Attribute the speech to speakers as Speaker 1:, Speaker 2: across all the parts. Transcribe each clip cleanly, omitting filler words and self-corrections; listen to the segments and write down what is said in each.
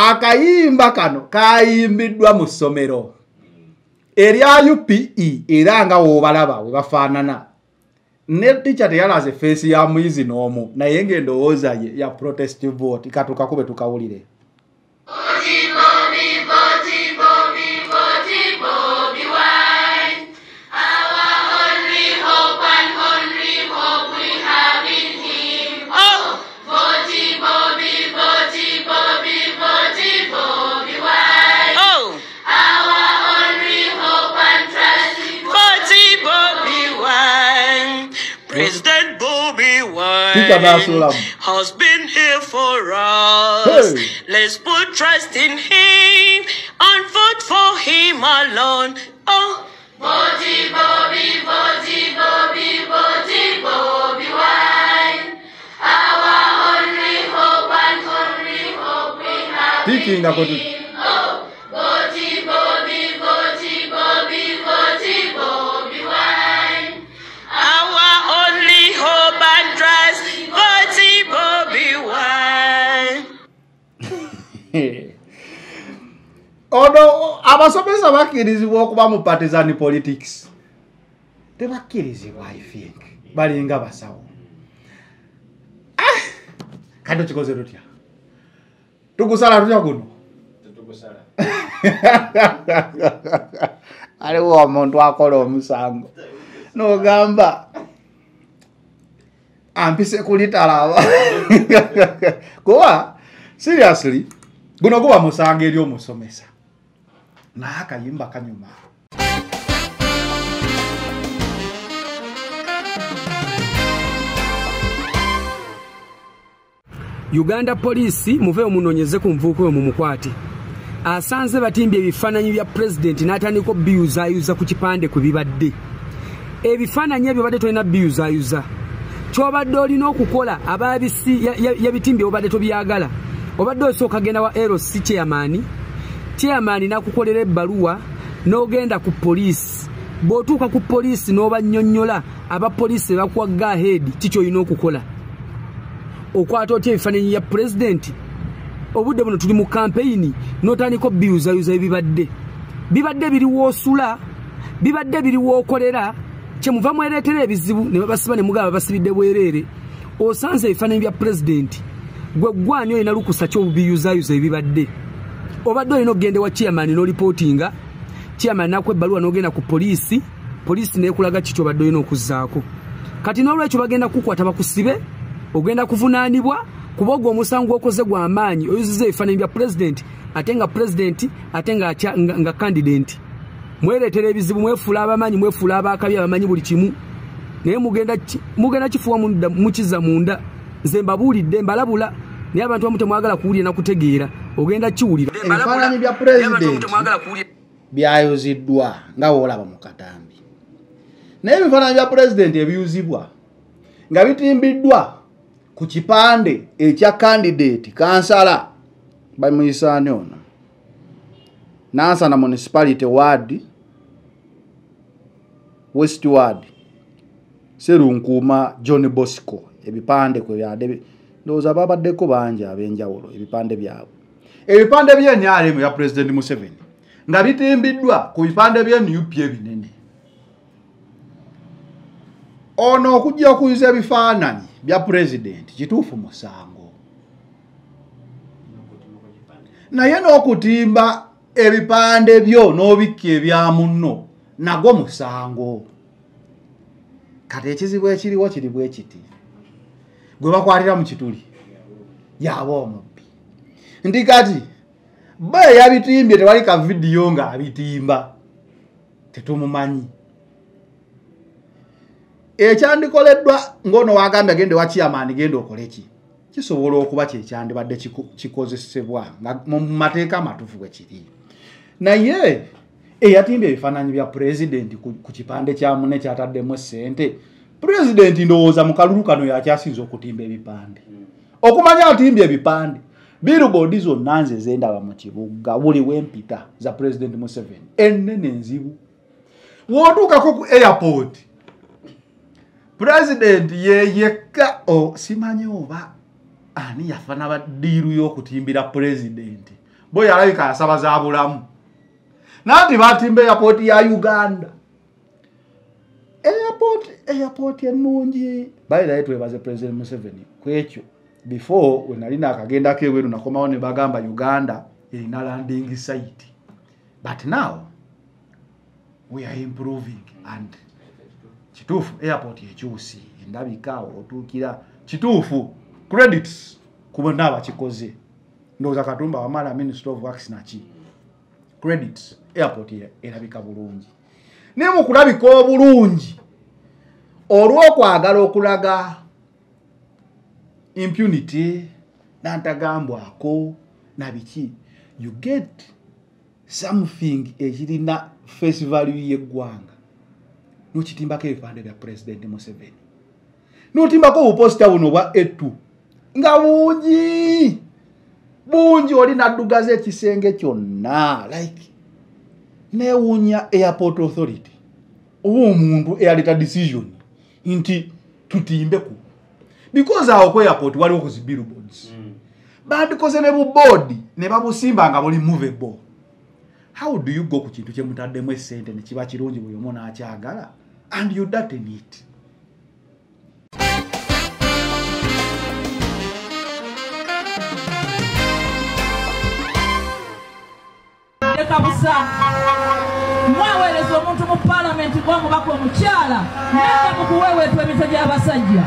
Speaker 1: Akayimba kano kayimbiddwa mu ssomero erya UPE era nga w'obalaba we bafaanana. Ne teacher teyalaze face ya muyizi n'omu, naye ng'endowooza ye ya protest vote. Katukakube tukawulire.
Speaker 2: President Bobi Wine has been here for us.
Speaker 1: Hey.
Speaker 2: Let's put trust in him and vote for him alone. Oh,
Speaker 3: Bobby, Bobby, Bobby, Bobby, Bobby, Bobi Wine. Our only hope and only hope we have in him. Oh, Bobby, Bobby, Bobby, Bobby, Bobby, Bobi Wine.
Speaker 2: Our only hope and trust, Bobby, Bobi Wine.
Speaker 1: Ono abasomesa bakkirizibwa okuba mu partisan politics. Tebakkirizibwa, I think. Balinga basawo. Kati okikoze tutya? Tukusala tutya kuno?
Speaker 4: Tukusala.
Speaker 1: Aliwo omuntu akola omusango. N'ogamba ampise kulitalaba. Kuba seriously guno guba musango eri omusomesa. Naye akayimba kanyuma.
Speaker 5: Uganda Police muveeyo munoonyeze ku muvubuka oyo mumukwate. Asanze batimbye ebifaananyi bya pulezidenti n'atandika obbiyuzaayuza ku kipande kwe bibadde. Ebifaananyi ebyo badde tolina biyuzaayuza. Ky'obadde olina okukola ababisi yabitimbye obadde tobyagala. Obadde osooka genda wa LC chairman, chairman n'akukolera ebbaluwa n'ogenda ku poliisi. Bw'otuuka ku poliisi n'obannyonnyola, abapoliisi bakuwa go ahead ki ky'olina okukola. Okwata otya ebifaananyi ya pulezidenti? Obudde buno tuli mu kampeyini n'otandika obbiyuzayuza ebibadde. Bibadde biri w'osula, bibadde biri w'okolera, kyemuva mwereetera ebizibu ne babasiba ne mugaba babasibidde bwereere. Osanze ebifaananyi bya pulezidenti, gwe gwani olina lukusa ky'obubiyuzayuza ebibadde. Obadde olina okugenda ewa chairman n'olipootinga, chairman n'akuwa ebbaluwa n'ogenda ku poliisi, poliisi n'ekulaga ki ky'obadde olina okuzzaako. Kati n'olwekyo bagenda kukukwata bakusibe, ogenda kuvunaanibwa kuba ogwo omusango gw'okoze gwa maanyi, oyuzizza ebifaananyi bya pulezidenti ate nga pulezidenti ate nga candidate. Mwereetera ebizibu, mwefuula abamanyi, mwefuula abakabi abamanyi buli kimu, naye mugenda kifuwa mukiza munda. Nze mbabuulidde, mbalabula, naye abantu abamu temwagala kuwulira na kutegeera. Ogenda kiwulira.
Speaker 1: Ebifaananyi bya pulezidenti byayuziddwa nga w'olaba mu katambi, naye ebifaananyi bya pulezidenti ebiyuzibwa nga bitimbiddwa ku kipande ekya candidate kansala bamuyisaani ono Nansana Municipality Ward West Ward Serunkuuma John Bosco. Ebipande kwe byadde, ndowooza babaddeko bangi ab'enjawulo ebipande byabwe. Ebipande bya NRM ya President Museveni nga bitimbiddwa ku bipande bya NUP ebinene. Ono okujja okuyuza ebifaananyi bya pulezidenti kituufu musango, naye n'okutimba ebipande byo n'obikka ebya munno nagwo musango. Kati ekizibu ekiriwo kiri bwe kiti, gwe bakwatira mu kituli yaba omubbi. Nti kati bo eyabitimbye tewali ka vidiyo ng'abitimba, tetumumanyi. Ekyandikoleddwa ng'ono wagambye agende wa chairman genda okole ki, kisobola okuba kyekyandibadde kikozesebwa mu mateeka amatuufu bwe kiri. Naye eyatimbye ebifaananyi bya pulezidenti ku kipande kya munne kyataddemu ssente, pulezidenti ndowooza mu kalulu kano yakyasinze okutimba ebipande. Okumanya atimbye ebipande, billboard zonna nze zendaba mu kibuga buli wempita za Pulezidenti Museveni ennene enzibu. W'otuukako ku airport, pulezidenti ye yekka, simanyi oba ani yafana baddiiru y'okutimbira pulezidenti Boy alabika asaba za bulamu. Nanti batimba airport ya Uganda. Airport ennungi. By the way, twebaze President Museveni kwekyo. Before we nalina akagenda kebweru nakomawo ne bagamba Uganda erina landing site. But now we are improving and kituufu airport ekyusi endabika otuukira kituufu credits ku bonna abakikoze. Ndowooza Katumba Wamala Minister of Works naki credits airport erabika bulungi. Naye mu kulabika obulungi olw'okwagala okulaga impunity nantagambwako na biki, you get something ekirina face value y'eggwanga n'okitimbako ebipande bya President Museveni, n'otimbako obuposita buno obwa A2 nga bungi bungi, oli naddugaza ekisenge kyonna. Like neewuunya Airport Authority oba omuntu eyaleeta decision nti tutimbe ku, because awo ku airport waliwo ku zi billboards bandikoze ne buboodi ne babusimba nga buli movable. How do you go ku kintu kye mutaddemu essente ne kiba kirungi buli omu n'akyagala and you darten it?
Speaker 4: Kabusa mwaweereza omuntu mu paalamenti gw'omubaka omukyala nadda mu kuweeweetwa emitwe gy'abasajja.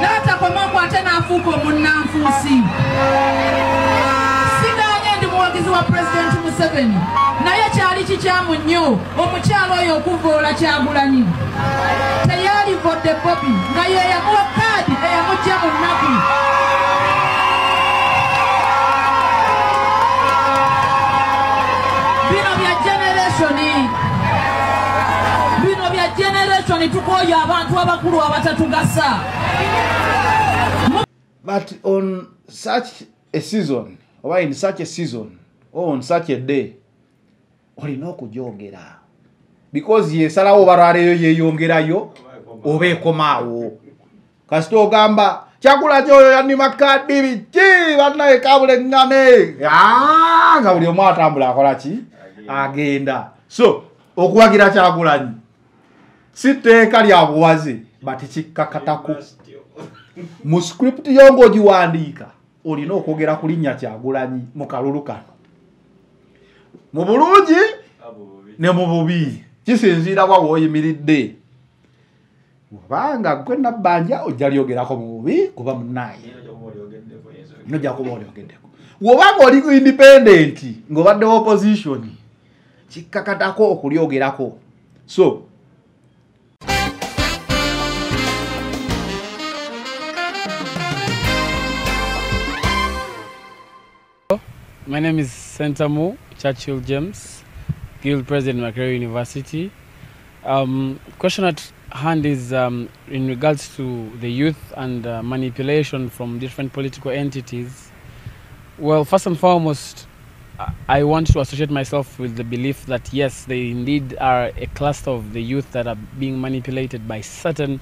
Speaker 4: N'atakomaoko ate n'afuuka omunnanfuusi. Sigaanye ndi muwagizi wa Pulezidenti Museveni, naye kyali kikyamu nnyo omukyala oyo okuvoola Kyagulanyi. Teyalivodde Bobi nga ye yamuwa kaadi eyamujja mu nnaku. Bino bya generation, bino bya generation, tukooye abantu abakulu abatatugasa.
Speaker 1: But on such a season, or in such a season, or on such a day, olina okugyogera because yesalawo balwaleyo yeeyongerayo oba ekomaawo. Kasita ogamba Kyagulanyi oyo yannima kaadi biki bannaye kabuleŋŋane, nga buli omu atambula akola ki agenda. So okuwagira Kyagulanyi si tteeka lya buwaze, but kikkakatako mu script yo ng'ogiwandiika olina okwogera ku linnya Kyagulanyi mu kalulu kano, mu bulungi ne mu bubi, kisinziira wa w'oyimiridde. Kubanga gwe Nabbanja ojja lyogerako mu bubi kuba munnaye nojja kuba olyogeddeko. Bw'obanga oli independent ng'obadde opposition, kikkakatako okulyogerako. So
Speaker 6: my name is Sentamu Churchill James, Guild President, Makerere University. Question at hand is in regards to the youth and manipulation from different political entities. Well, first and foremost, I want to associate myself with the belief that yes, they indeed are a cluster of the youth that are being manipulated by certain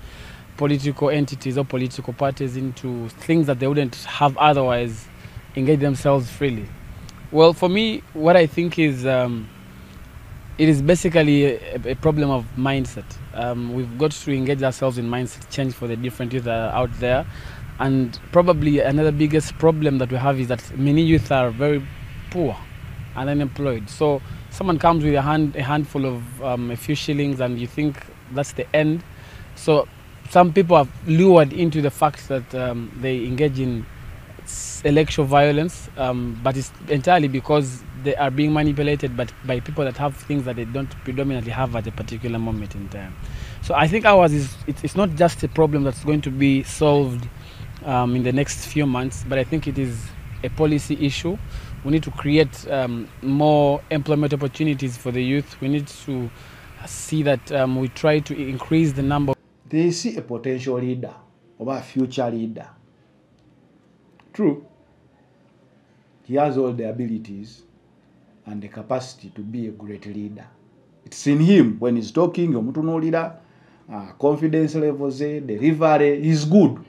Speaker 6: political entities or political parties into things that they wouldn't have otherwise engaged themselves freely. Well, for me, what I think is it is basically a problem of mindset. We've got to engage ourselves in mindset change for the different youth that are out there. And probably another biggest problem that we have is that many youth are very poor and unemployed. So someone comes with a handful of a few shillings and you think that's the end. So some people are lured into the fact that they engage in electoral violence, but it's entirely because they are being manipulated by people that have things that they don't predominantly have at a particular moment in time. So I think ours is, it's not just a problem that's going to be solved in the next few months, but I think it is a policy issue. We need to create more employment opportunities for the youth. We need to see that we try to increase the number.
Speaker 1: They see a potential leader or a future leader. True, he has all the abilities and the capacity to be a great leader. It's in him when he's talking, omutunuulira Confidence levels, delivery is good.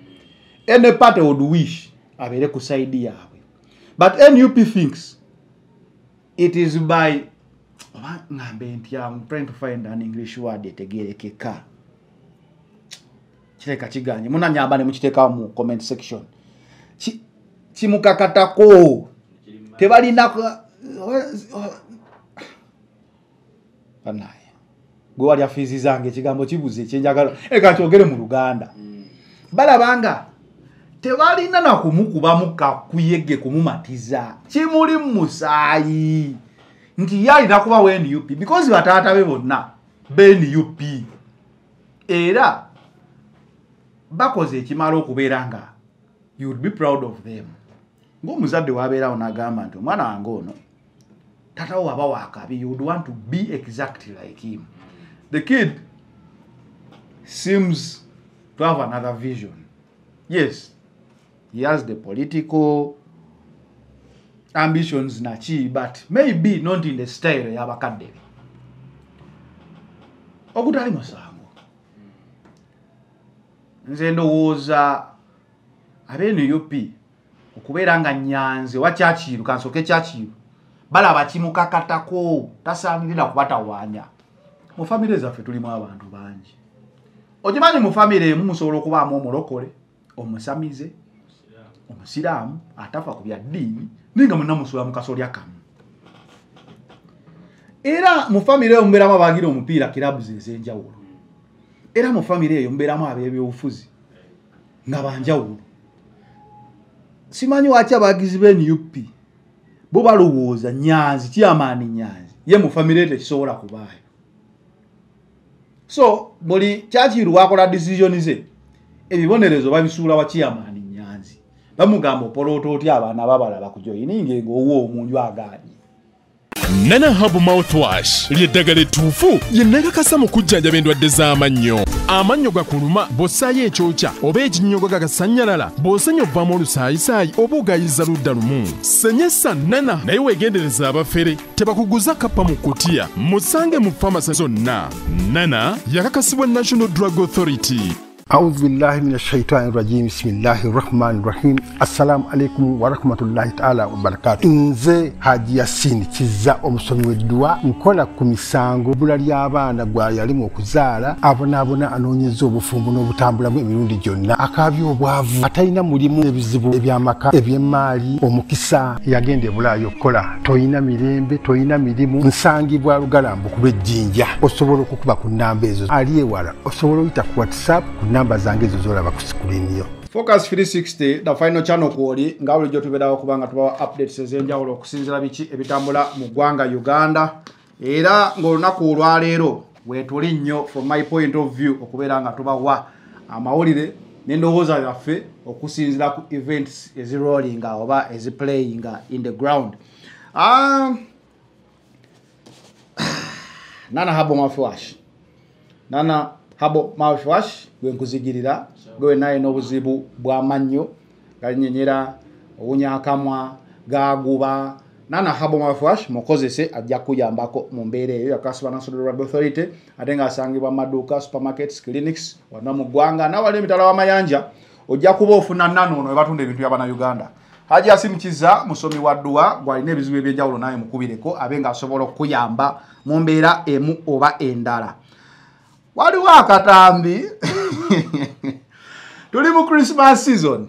Speaker 1: Any party would wish abeere ku side yaabwe, but NUP thinks it is by, oba ngambe nti, I'm trying to find an English word etegerekeka, kireka kiganye, munanyamba ne mukiteekawo mu comment section. Kimukakatako, tebalina banaye gwe walya fiizi zange, ekigambo kibuze ekyenjagala, eka kyogere mu Luganda. Balabanga tebalina na kumukubamu kakuyege kumumatiza, kimuli mu musaayi nti ye alina kuba wa NUP because bataata be bonna be NUP, era bakoze ekimala okubeera nga you would be proud of them. Ng'omuzadde wabeerawo n'agamba nti omwana wange ono taata wo aba wakabi, you would want to be exactly like him. The kid seems to have another vision. Yes, he has the political ambitions naki, but maybe not in the style y'abakadde be. Ogutali musango, nze ndowooza ab'e NUP okubeera nga Nyanzi wa Churchill, kansooke Churchill, balaba kimukakatako, tasaanirira kubatawaanya. Mu famire zaffe tulimu abantu bangi. Okimanyi mu famire emu musobola okubaamu omulokole, omusamize, omusiraamu atafa ku bya ddiini, naye nga mwenna musula mu kasolya kamu. Era mu famire eyo mubeeramu abagira omupiira, clubs ez'enjawulo. Era mu famire eyo mubeeramu ab'ebyobufuzi nga banjawulo. Simanyi waki abagizi b'e NUP bo balowooza Nyanzi, chairman Nyanzi ye mu famire tekisobola kubaayo. So buli Churchill wakola decision ze, ebibonerezo babisuula wa chairman Nyanzi. Bamugamba opoloota otya abaana babalaba kujoyininga ng'owuwo omunju agaanye.
Speaker 7: Nana Herbal Mouthwash ly'eddagala ettuufu lye mu kujjanjaba endwadde z'amannyo. Amannyo gakuluma bw'ossaayo ekyokya oba ekinnyogo gagasannyalala, bw'osenya ovaamu olusaayisaayi oba ogayiza ludda lumu. Senyesa Nana, naye weegendereza abafere tebakuguza kappa mu kutiya. Musange mu famasi zonna. Nana yakakasibwa National Drug Authority.
Speaker 8: أعوذ بالله من الشيطان الرجيم، بسم الله الرحمن الرحيم. السلام عليكم ورحمة الله تعالى وبركاته. Nze Haji Yasin Kizza, omusomi w'edduwa, nkola ku misango, bbula ly'abaana, gwa yalimu okuzaala, abonaabona, anoonyeza obufumbo n'obutambulamu emirundi gyonna, akaabya obwavu, atalina mulimu, ebizibu eby'amaka, eby'emmaali, omukisa, yagenda ebulaayo okukola, toyina mirembe, toyina mirimu. Nsangibwa Lugalambu kuba ejjinja. Osobola okukuba ku nnamba ezo, ali ewala osobola oyita ku WhatsApp ku namba zange ezo zolaba ku screen yo.
Speaker 1: Focus 360, the final channel kwoli nga bulijjo tubeerawo kubanga tubawa updates ez'enjawulo okusinziira biki ebitambula mu ggwanga Uganda. Era ng'olunaku olwaleero weetuli nnyo from my point of view okubeera nga tubawa amawulire n'endowooza yaffe okusinziira ku events ezirollinga oba eziplayinga in the ground. Nana Herbal Mouthwash, Nana Herbal Mouthwash gwe nkuzigirira gwe naye n'obuzibu bw'amannyo galinyenyera, owunya akamwa, gaguba. Nana Herbal Mouthwash mukozese, ajja kuyambako mu mbeera eyo. Yakasibwa National Drug Authority ate ng'asangibwa mu maduuka, supermarkets, clinics wonna mu ggwanga. Nawali emitala w'amayanja ojja kuba ofuna Nana ono we batunda ebintu by'Abannayuganda. Haji Yasin Kizza musomi wa dduwa, gw'alina ebizibu eby'enjawulo, naye mukubireko abe ng'asobola okukuyamba mu mbeera emu oba endala. Waliwo akatambi, tuli mu Christmas season.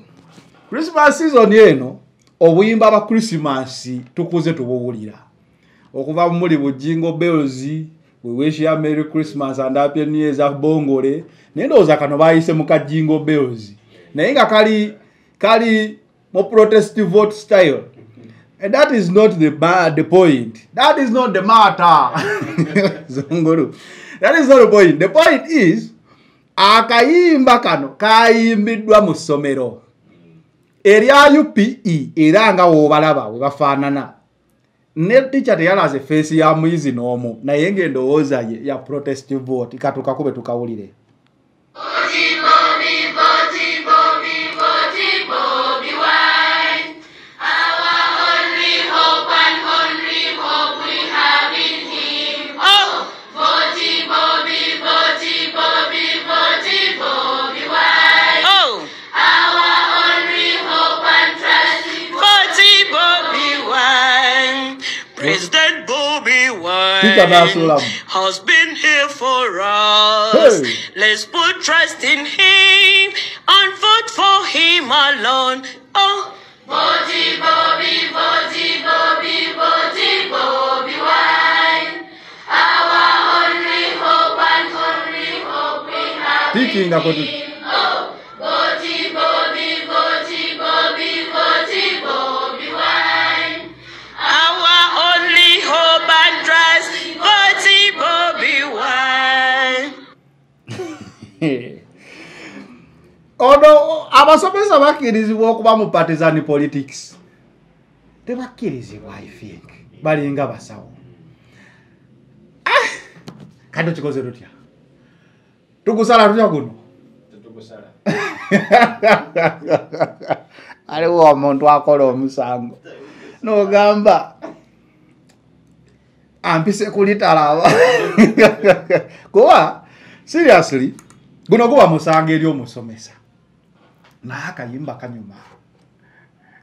Speaker 1: Christmas season eno obuyimba bwa Christmas tukuze tubuwulira okuva muli bu Jingle Bells, we wish you a Merry Christmas and Happy New Year za Bongole. Naye ndowooza kano bayise mu ka Jingle Bells, naye nga kali mu protest vote style. And that is not the point. That is not the matter. Zongolu. That is not the point. The point is, akayimba kano kayimbiddwa mu ssomero erya UPE, era nga w'obalaba we bafaanana. Ne teacher teyalaze face ya muyizi n'omu, naye ng'endowooza ye ya protest vote. Katukakube tukawulire.
Speaker 3: Vote Bobi, vote Bobi, vote Bobi Wine. Our only hope and only hope we have in him. Oh, vote Bobi, vote Bobi,
Speaker 2: President Bobi
Speaker 1: Teacher
Speaker 2: Wine
Speaker 1: n'asuulamu.
Speaker 2: has been here for us.
Speaker 1: Hey.
Speaker 2: Let's put trust in him and vote for him alone. Oh.
Speaker 3: Bobby, Bobby, Bobby, Bobby, Bobby, Bobby Wine. Our only hope and only hope we have in
Speaker 1: Tikinga kwe
Speaker 3: him. Oh, Bobby, Bobby, Bobby, Bobby, Bobby, Bobby Wine.
Speaker 2: Our only hope and trust, Bobby, Bobby Wine.
Speaker 1: Ono abasomesa bakkirizibwa okuba mu partisan politics? Tebakkirizibwa. I think balinga basawo. Ah! Kati okikoze tutya? Tugusala tutya guno?
Speaker 6: Tetugusala.
Speaker 1: Aliwo omuntu akola omusango nogamba ampise kulitalaba, kuba seriously guno guba musango eri omusomesa, naye akayimba kanyuma.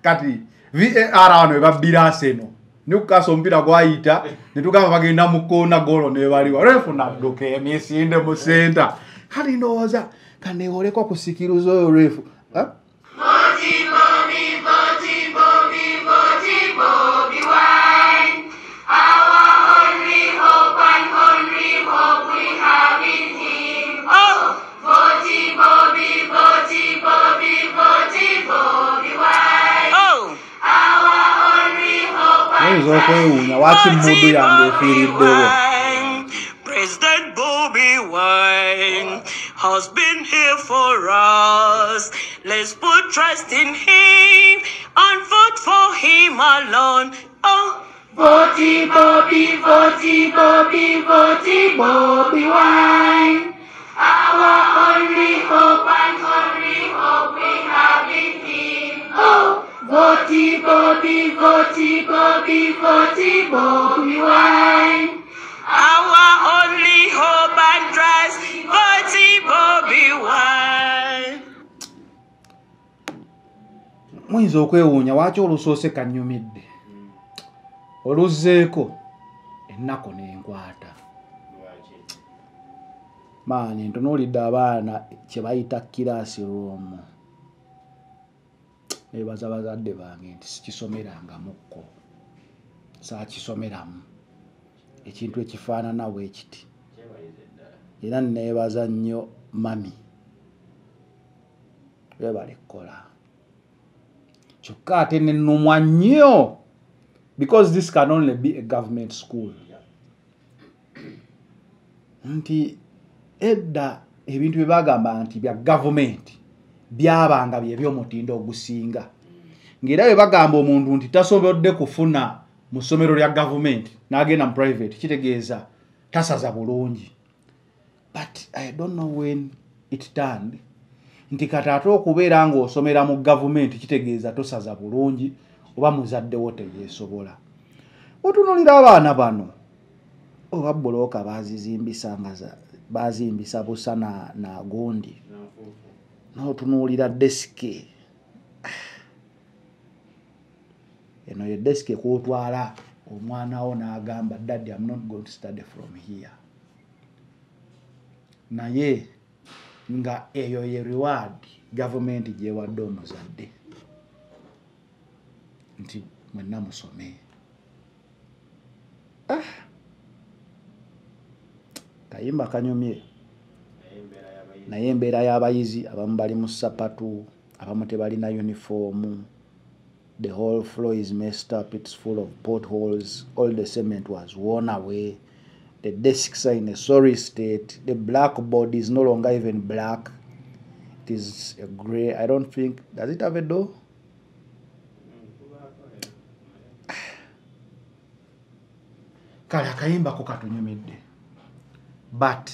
Speaker 1: Kati VAR wano ebabbira Arsenal, Newcastle omupiira gwayita netugamba bagenda mu koona, golo nebaliwa, ref nadduka emisinde mu center. Kati ndowooza kanewoleko kusikiriza oyo ref. Eh?
Speaker 3: Bobby, Bobby, Bobby, Bobby, Bobby, Bobby Wine. Our only hope and only hope we have in him.
Speaker 2: Oh,
Speaker 3: Bobby, Bobby, Bobby, Bobby, Bobby, Bobby Wine.
Speaker 2: Oh,
Speaker 3: Our only hope and
Speaker 1: Oyinza okwewuunya waki mood yange efiiriddewo.
Speaker 2: Wine. President Bobby Wine has been here for us. Let's put trust in him and vote for him alone. Oh,
Speaker 3: Bobby, Bobby, Bobby, Bobby, Bobby, Bobby Wine. Our only hope and only hope we have in him. Oh, Bobby, Bobby, Bobby, Bobby, Bobby, Bobby Wine.
Speaker 2: Our only hope and trust, Bobby, Bobby Wine.
Speaker 1: Muyinza okwewuunya waki olusoose kanyumidde, oluzzeeko ennaku n'enkwata.
Speaker 6: Lwaki?
Speaker 1: Maani ntunuulidde abaana kye bayita classroom, nebaza bazadde bange nti sikisomerangamukko, saakisomeramu ekintu ekifaanana bwe kiti.
Speaker 6: Kyebalize ddala.
Speaker 1: Era neebaza nnyo mami, webale kukola. Kyokka ate nennumwa nnyo because this can only be a government school, nti edda ebintu bye bagamba nti bya gavumenti byabanga bye by'omutindo ogusinga, ng'era bwe bagamba omuntu nti tasobodde kufuna mu ssomero lya gavumenti n'agenda mu private, kitegeeza tasaza bulungi. But I don't know when it turned nti kati ate okubeera ng'osomera mu gavumenti kitegeeza tosaza bulungi oba muzaddewo teyeesobola. Otunuulira abaana bano, oba bulooka bazizimbisa nga bazimbisa busa na gundi,
Speaker 6: Nanfuufu.
Speaker 1: N'otunuulira desk eno, ye desk kwotwala omwana wo n'agamba, "Daddy, I'm not going to study from here." Naye nga eyo ye reward gavumenti gyewadde omuzadde nti mwenna musome. Ah. Kayimba kanyumye.
Speaker 6: Naye embeera y'abayizi.
Speaker 1: Naye embeera y'abayizi, abamu bali mu sapatu, abamu tebalina uniform. The whole floor is messed up, it's full of potholes, all the cement was worn away, the desks are in a sorry state, the blackboard is no longer even black, it is a grey. I don't think, does it have a door?
Speaker 6: Kubaako era.
Speaker 1: Kale akayimbako katunyumidde, but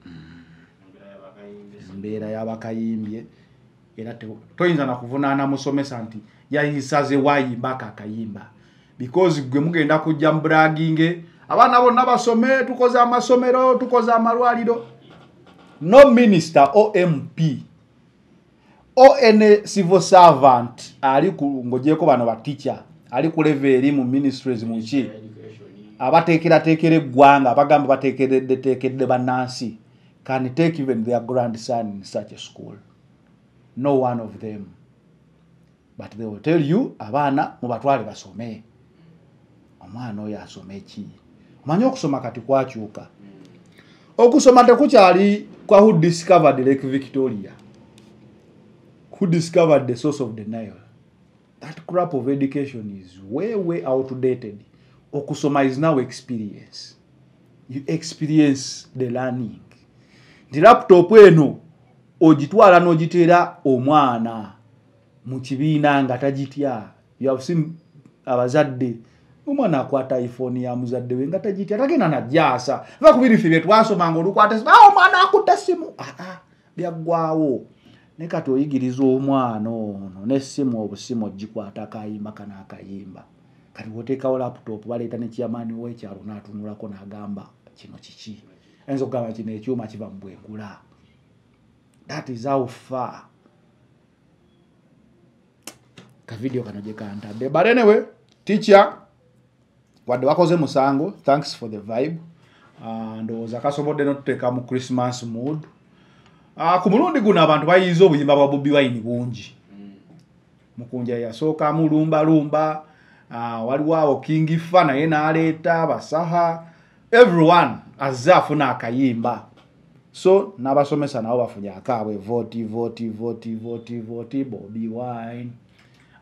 Speaker 6: Embeera y'abakayimbye.
Speaker 1: Embeera y'abakayimbye era toyinza nakuvunaana musomesa nti yayisaze wayimbako akayimba, because gwe mugenda kujja mu bragging, abaana bonna basome, tukoze amasomero, tukoze amalwaliro. No minister or MP or any civil servant ali ku ng'ogyeko bano ba teacher Ali ku level eri mu ministries muki abateekerateekera eggwanga, abagamba bateekedde bannansi, can take even their grandson in such a school. No one of them. But they will tell you, abaana mubatwale basome. Omwana oyo asome ki? Omanyi okusoma kati kwakyuka. Okusoma tekukyali kwa who discovered Lake Victoria, who discovered the source of the Nile. That crap of education is way, way outdated. Okusoma is now experience. You experience the learning. The laptop eno ogitwala n'ogiteera omwana mu kibiina nga tagitya. You have seen abazadde, omwana akwata iPhone ya muzadde we nga tagitya, tagenda najjaasa. Va ku birifi bye twasomanga olukwata essimu, ah, omwana akutte essimu, ah, byaggwawo. Ne kati oyigiriza omwana ono n'essimu, obusimu ogikwata akayimba kano akayimba. Kati bw'oteekawo laptop, baleeta ne chairman w'ekyalo n'atunulako n'agamba kino kiki? Ayinza okugamba kino ekyuma kiva mu bwengula. That is how far ka video kano gye kantadde. But anyway, teacher, wadde wakoze musango, thanks for the vibe. Ndowooza kasobodde n'otuteeka mu Christmas mood. Ku mulundi guno abantu bayize obuyimba bwa Bobi Wine bungi. Mukunja yasookamu lumba lumba, waliwo awo King Fa naye n'aleeta basaha, everyone azze afuna akayimba. So n'abasomesa nabo bafunye akaabwe, voti voti voti voti voti Bobi Wine,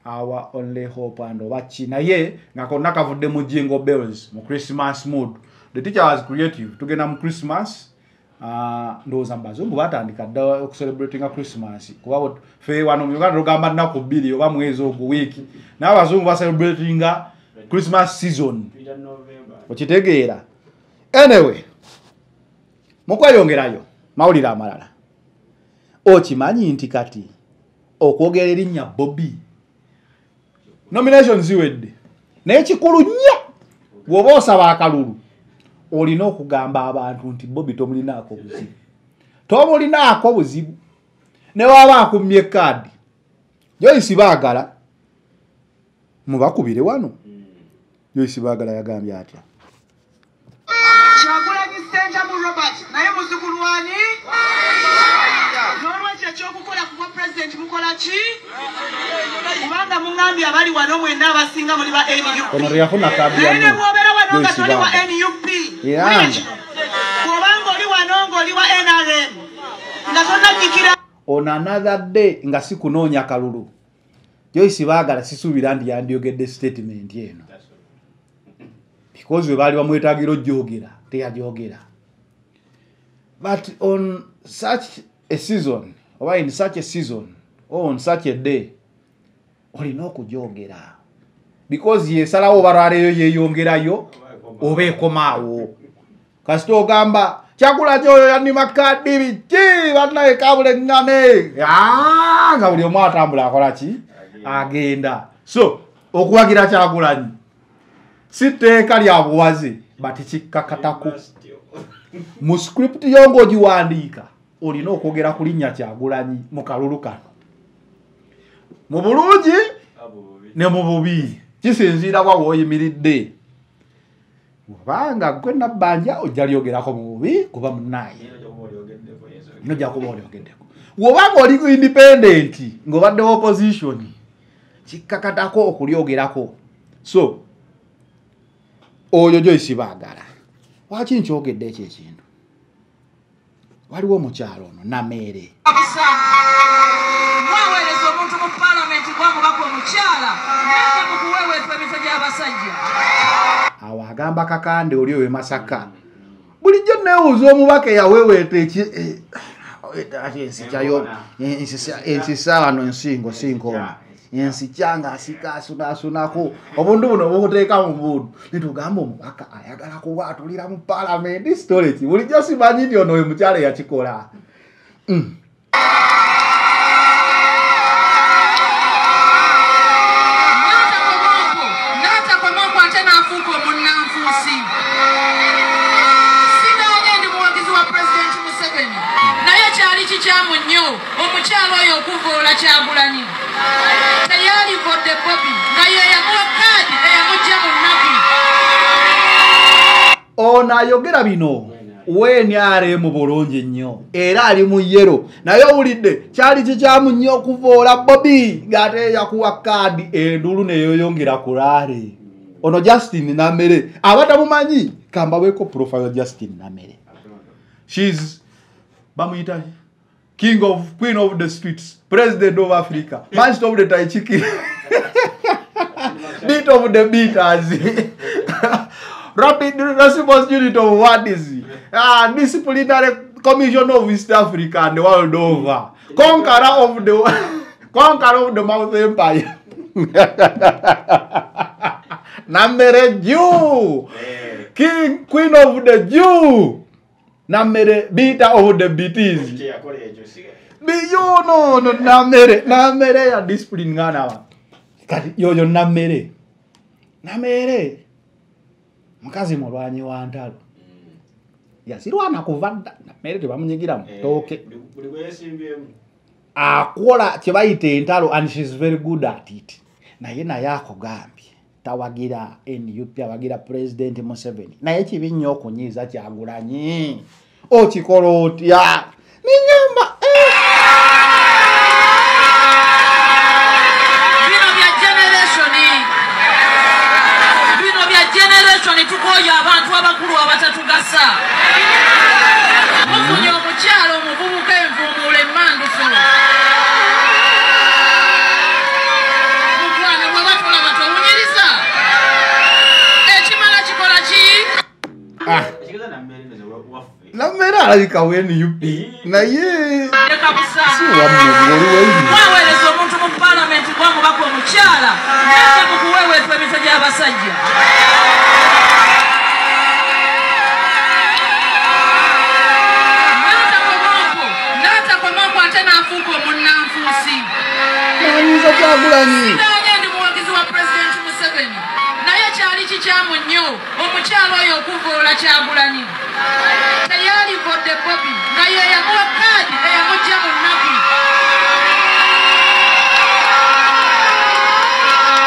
Speaker 1: our only hope and oba ki, naye nga konna kavudde mu Jingle Bells mu Christmas mood. The teacher was creative. Tugenda mu Christmas, ndowooza mu bazungu batandika dda okucelebratinga Christmas, kuba ffe wano mu Uganda tugamba nnaku bbiri oba mwezi ogwo wiiki, naye abazungu bacelebratinga Christmas season, okitegeera. Anyway, mukweyongerayo mawulire amalala, okimanyi nti kati okwogera erinnya Bobi, nomination ziwedde, naye kikulu nnyo bw'oba osaba akalulu olina okugamba abantu nti Bobi tomulinaako buzibu, tomulinaako buzibu, ne waba akummye kaadi. Joyce Baagala mubakubire wano. Joyce Baagala yagambye atya?
Speaker 9: Kyagulanyi Ssentamu Robert naye muzzukulu wani? N'olwekyo ekyokukola kuba pulezidenti mukola ki? Kubanga muŋŋambye abali wano mwenna abasinga muli ba NUP.
Speaker 1: Ono teyafuna kaadi ya
Speaker 9: Naye ne bw'obeera wano nga
Speaker 1: Joyce
Speaker 9: toli wa
Speaker 1: Baagala.
Speaker 9: NUP,
Speaker 1: Era
Speaker 9: bw'obanga oli wano ng'oli wa NRM nga tonnajjukira
Speaker 1: on another day nga si kunoonya kalulu, Joyce Baagala sisuubira nti yandyogedde statement eno, because we baali bamwetaagira ojjogera teyajogera. But on such a season, oba in such a season, or on such a day, olina okujogera, because yesalawo oba lwaleero yeeyongerayo oba ekomaawo. Kasita ogamba Kyagulanyi oyo yannima kaadi biki bannaye kabuleŋŋane, nga buli omu atambula akola ki? Agenda. So okuwagira Kyagulanyi si tteeka lya buwaze, but kikkakatako mu script yo ng'ogiwandiika olina okwogera ku linnya Kyagulanyi mu kalulu kano, mu bulungi ne mu bubi, kisinziira wa w'oyimiridde. Kubanga gwe Nabbanja ojja lyogerako mu bubi kuba munnaye nojja kuba olyogeddeko. Bw'obanga oli independent ng'obadde opposition, kikkakatako okulyogerako. So oyo Joyce Baagala, lwaki nkyogedde ekyo ekintu? Waliwo omukyalo ono Nameere.
Speaker 4: Mwaweereza omuntu mu paalamenti gw'omubaka omukyala nadda mu kuweweetwa emitwe gy'abasajja.
Speaker 1: Awo agamba Kakande oli owe Masaka, bulijjo neewuuza omubaka eyaweweeta ensisa wano ensingo sinkoona ensikya ng'asika asunaasunako obuntu buno obukuteeka mu buntu, netugamba omubaka ayagala kuba atulira mu paalamenti storage. Bulijjo simanyi nti ono we mukyala eyakikola.
Speaker 4: N'atakoma okwo ate n'afuuka omunnanfuusi. Sigaanye ndi muwagizi wa Pulezidenti Museveni, naye kyali kikyamu nnyo omukyala oyo okuvvoola Kyagulanyi. Teyalivodde Bobi nga ye yamuwa kaadi eyamugya mu nnaku.
Speaker 1: Ono ayogera bino WNRM bulungi nnyo era ali mu yero, naye owulidde kyali kikyamu nnyo okuvoola Bobi ng'ate yakuwa kaadi endulu neyoyongera ku rally. Ono Justin Namere abatamumanyi kambaweko profile Justin Namere. She's bamuyita king of queen of the streets, president of Africa, master of the taichiki, beat of the beaters, rapid response unit of what is disciplinary commission of East Africa and the world over, conqueror of the Mouth Empire. Namere Jew, king, queen of the Jew, Namere beater of the beaties. Yo no no Namere, Namere ya discipline ngana. Kati yoyo Namere, Namere mukazi mulwanyi wa ntalo. Yasirwana kuva dda Namere tebamunyigira mutoke. Akola kye bayita entalo and she's very good at it. Naye naye akugambye tawagira NUP, awagira President Museveni. Naye kibi nnyo okunyiiza Kyagulanyi. Okikola otya? Ningamba
Speaker 4: bino bya generation, bino bya generation. Tukoyo abantu abakulu abatatugasa. Mufunye omukyalo omuvubuka envumuula emmanduso. Mukwano bwe batulaba towunyiriza. Ekimala kikola ki?
Speaker 1: Namere alabika WNUP naye si
Speaker 4: waweereza omuntu mu paalamenti gwamubaka omukyala nadda mu kuweweetwa emitwe gy'abasajja. N'atakomako ate n'afuuka omunnanfuusi.
Speaker 1: Nanyiza Kyagulanyi.
Speaker 4: Sinanye ndi muwagizi wa Pulezidenti Museveni, naye kyali kikyamu nnyo omukyala oyo okuvoola Kyagulanyi. Teyalivodde Bobi nga ye yamuwa kaadi eyamugya mu nnaku.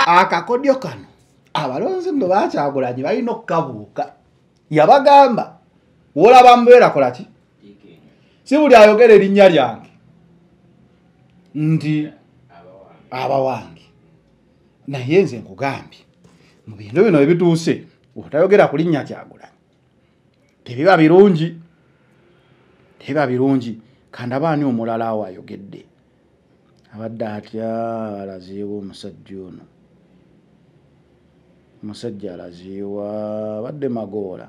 Speaker 1: Akakodyo kano abalonzi nno ba Kyagulanyi balina okukabuuka. Yabagamba wolaba mbeera kola ki? Si buli ayogera erinnya lyange nti abawange. Naye nze nkugambye mu bintu bino ebituuse otayogera ku linnya Kyagulanyi tebiba birungi, tebiba birungi. Kanda baani omulala awo ayogedde abadde atya alaziiwa omusajja ono, omusajja alaziiwa abadde Magoola.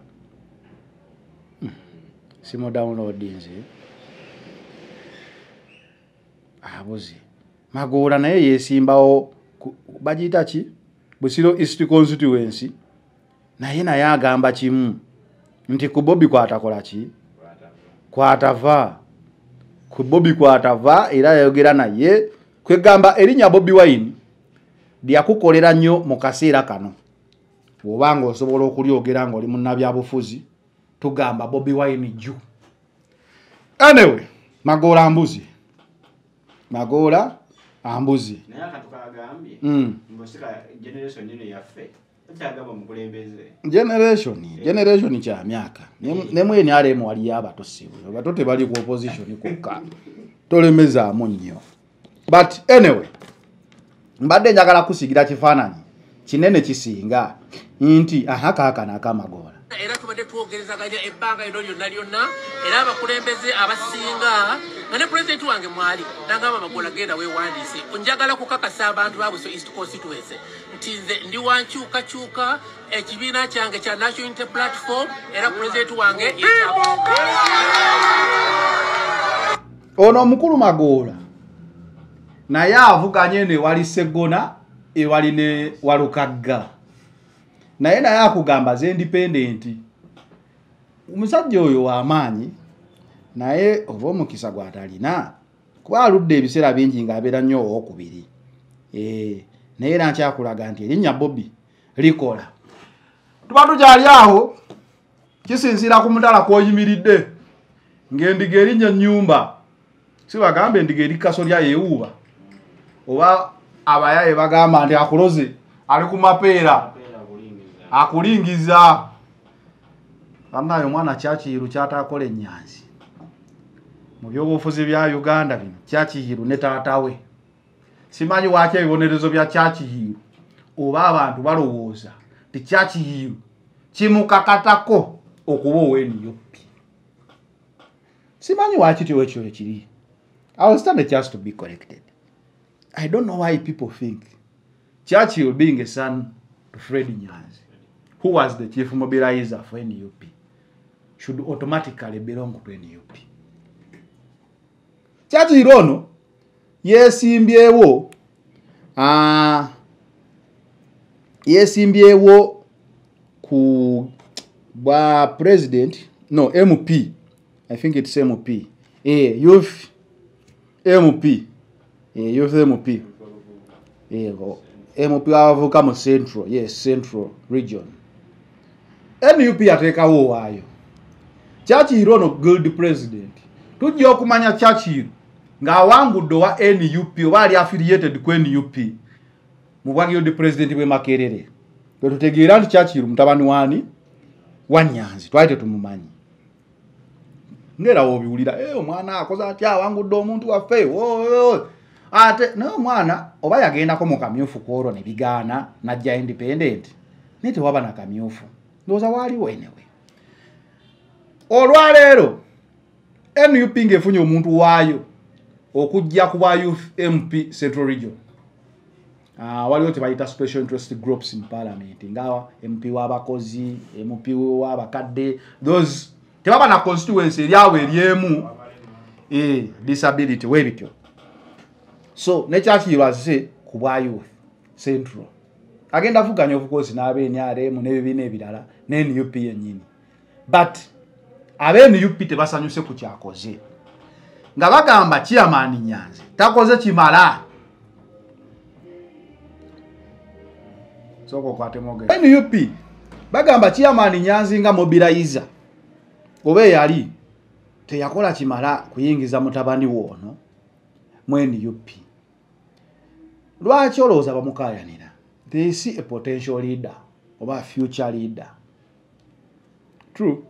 Speaker 1: Simu downloadinze abuze Magoola naye yesimbawo bagiyita ki Busiro East Constituency, naye naye agamba kimu nti ku Bobi kwatakola ki kwatava, ku Bobi kwatava. Era yayogera naye kwegamba erinnya Bobi Wine lyakukolera nnyo mu kaseera kano. Bw'obanga osobola okulyogera ng'oli munnabyabufuzi tugamba Bobi Wine jju. Anyway, Magoola mbuzi, Magoola ambuzi.
Speaker 10: Naye akantu kagambye mbosika generation eno yaffe takyagamba mukulembeze.
Speaker 1: Generation kya myaka ne mu NRM waliyo abato sibwe abato tebali ku opposition kokka tolemezaamu nnyo. But anyway, mbadde njagala kusigira kifaananyi kinene kisinga nti aha kaakano ak'Amagoola.
Speaker 11: Era tubadde twogerezaganya ebbanga lino lyonna lyonna, era abakulembeze abasinga nga ne pulezidenti wange mwali nagamba Magoola genda weewandiise. Njagala kukakasa abantu ba Buso East Constituency nti nze ndi wa nkyukakyuka, ekibiina kyange kya National Unity Platform, era pulezidenti wange.
Speaker 1: Ono omukulu Magoola naye avuganye ne wali Ssegona ewali ne Walukagga, naye naye akugamba ze independent. Omusajja oyo w'amaanyi naye oba omukisa gw'atalina kuba aludde ebiseera bingi ng'abeera nnyo owookubiri. Naye era nkyakulaga nti erinnya Bobi likola. Tuba tukyali awo kisinziira ku mutala kw'oyimiridde ng'endiga erinnya ennyumba. Si bagamba endiga eri kasolya yeewuuba. Oba abayaye bagamba nti akuloze ali ku mapeera akulingiza. Banaye omwana Churchill kyatakola ennyanzi mu byobufuzi bya Uganda bino. Churchill ne taata we, simanyi waki ebibonerezo bya Churchill oba abantu balowooza nti Churchill kimukakatako okuba owa NUP. Simanyi waki tiwe ekyo ekiri. I will stand a chance to be corrected. I don't know why people think Churchill being a son to Fred Nyanzi, who was the chief mobilizer for NUP, should automatically belong to NUP. Churchill ono yesimbyewo yesimbyewo ku bwa president, no, MP. I think it's MP. Youth MP. Youth MP. MP abavuka mu Central, yes, Central Region. NUP yateekawo waayo Churchill ono guild president. Tujja okumanya Churchill ng'awangudde owa NUP oba ali affiliated ku NUP mu bwa guild president bw'e Makerere. Bwe tutegeera nti Churchill mutabani wani wa Nyanzi, twali tetumumanyi. Ngera wobiwulira omwana akoze atya, awangudde omuntu waffe. Ate naye omwana oba yagendako mu kamyufu kwolwo ne bigaana n'ajja independent, naye tewaba na kamyufu, ndowooza waaliwo. Anyway, olwaleero NUP ng'efunye omuntu waayo okujja ku bwa youth MP Central Region. Waliwo tebayita special interest groups in parliament, nga MP w'abakozi, MP w'abakadde, those tebaba na constituency eryawe eryemu, disability webityo. So ne Churchill azze ku bwa youth Central, agenda avuganya of course n'abe NRM n'ebibiina ebirala ne NUP yennyini, but abe NUP tebasanyuse ku kyakoze, nga bagamba chairman Nyanzi takoze kimala. Soko kwate moge. NUP bagamba chairman Nyanzi nga mobilizer oba yali teyakola kimala kuyingiza mutabani wono mu NUP. Lwaki olowooza bamukayanira? They see a potential leader oba a future leader. True,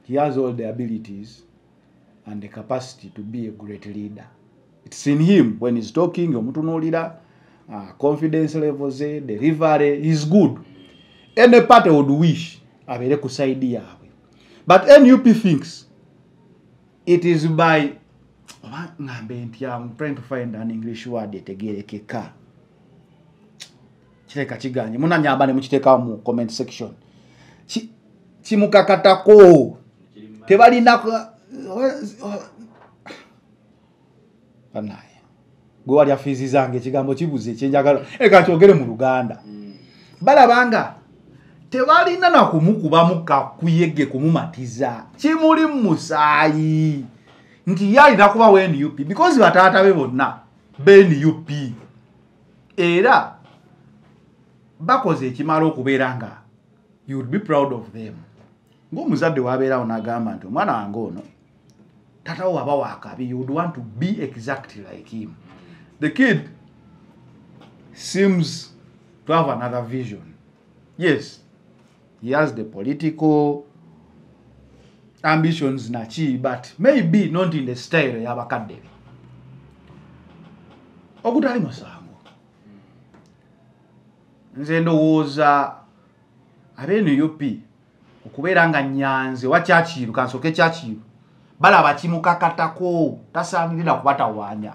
Speaker 1: he has all the abilities and the capacity to be a great leader. It's in him when he's talking, omutunuulira, confidence levels, delivery is good. Any party would wish abeere ku side yaabwe. But NUP thinks it is by, oba ngambe nti, I'm trying to find an English word etegerekeka. Kireka kiganye, munanyamba ne mukiteekawo mu comment section. Kimukakatako tebalina banaye gwe walya fiizi zange, ekigambo kibuze ekyenjagala eka kyogere mu Luganda. Balabanga tebalina na kumukubamu kakuyege kumumatiza, kimuli mu musaayi nti ye alina kuba wa NUP because bataata be bonna be NUP, era bakoze ekimala okubeera nga you would be proud of them. Ng'omuzadde wabeerawo n'agamba nti omwana wange ono taata wo aba wakabi, you would want to be exactly like him. The kid seems to have another vision. Yes, he has the political ambitions naki, but maybe not in the style y'abakadde be. Ogutali musango. Nze ndowooza abe NUP okubeera nga Nyanzi oba Churchill, kansooke Churchill, balaba kimukakatako, tasaanirira kubatawaanya.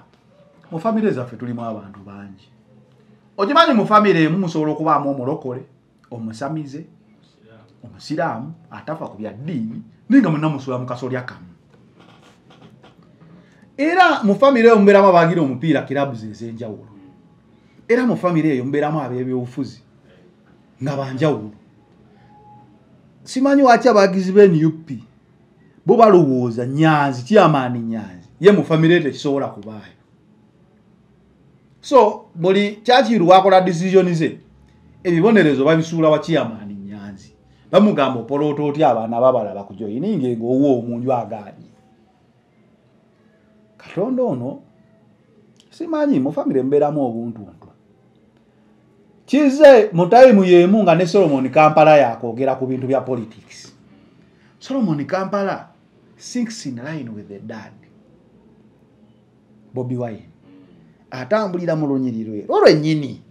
Speaker 1: Mu famire zaffe tulimu abantu bangi. Okimanyi mu famire emu musobola okubaamu omulokole, omusamize, omusiraamu atafa ku bya ddiini, naye nga mwenna musula mu kasolya kamu. Era mu famire eyo mubeeramu abagira omupiira clubs ez'enjawulo. Era mu famire eyo mubeeramu ab'ebyobufuzi nga banjawulo. Simanyi waki abagizi b'e NUP bo balowooza Nyanzi, chairman Nyanzi ye mu famire tekisobola kubaayo. So buli Churchill wakola decision ze, ebibonerezo babisuula wa chairman Nyanzi. Bamugamba opoloota otya abaana babalaba kujoyininga ng'owwo omunju agaanye. Katonda ono Simanyi mu family mbeeramu obuntuntu. Kize mu time y'emu nga ne Solomon Kampala yakwogera ku bintu bya politics. Solomon Kampala sinks in line with the dad, Bobi Wine. Atambulira mu lunyiriri lwe olwennyini.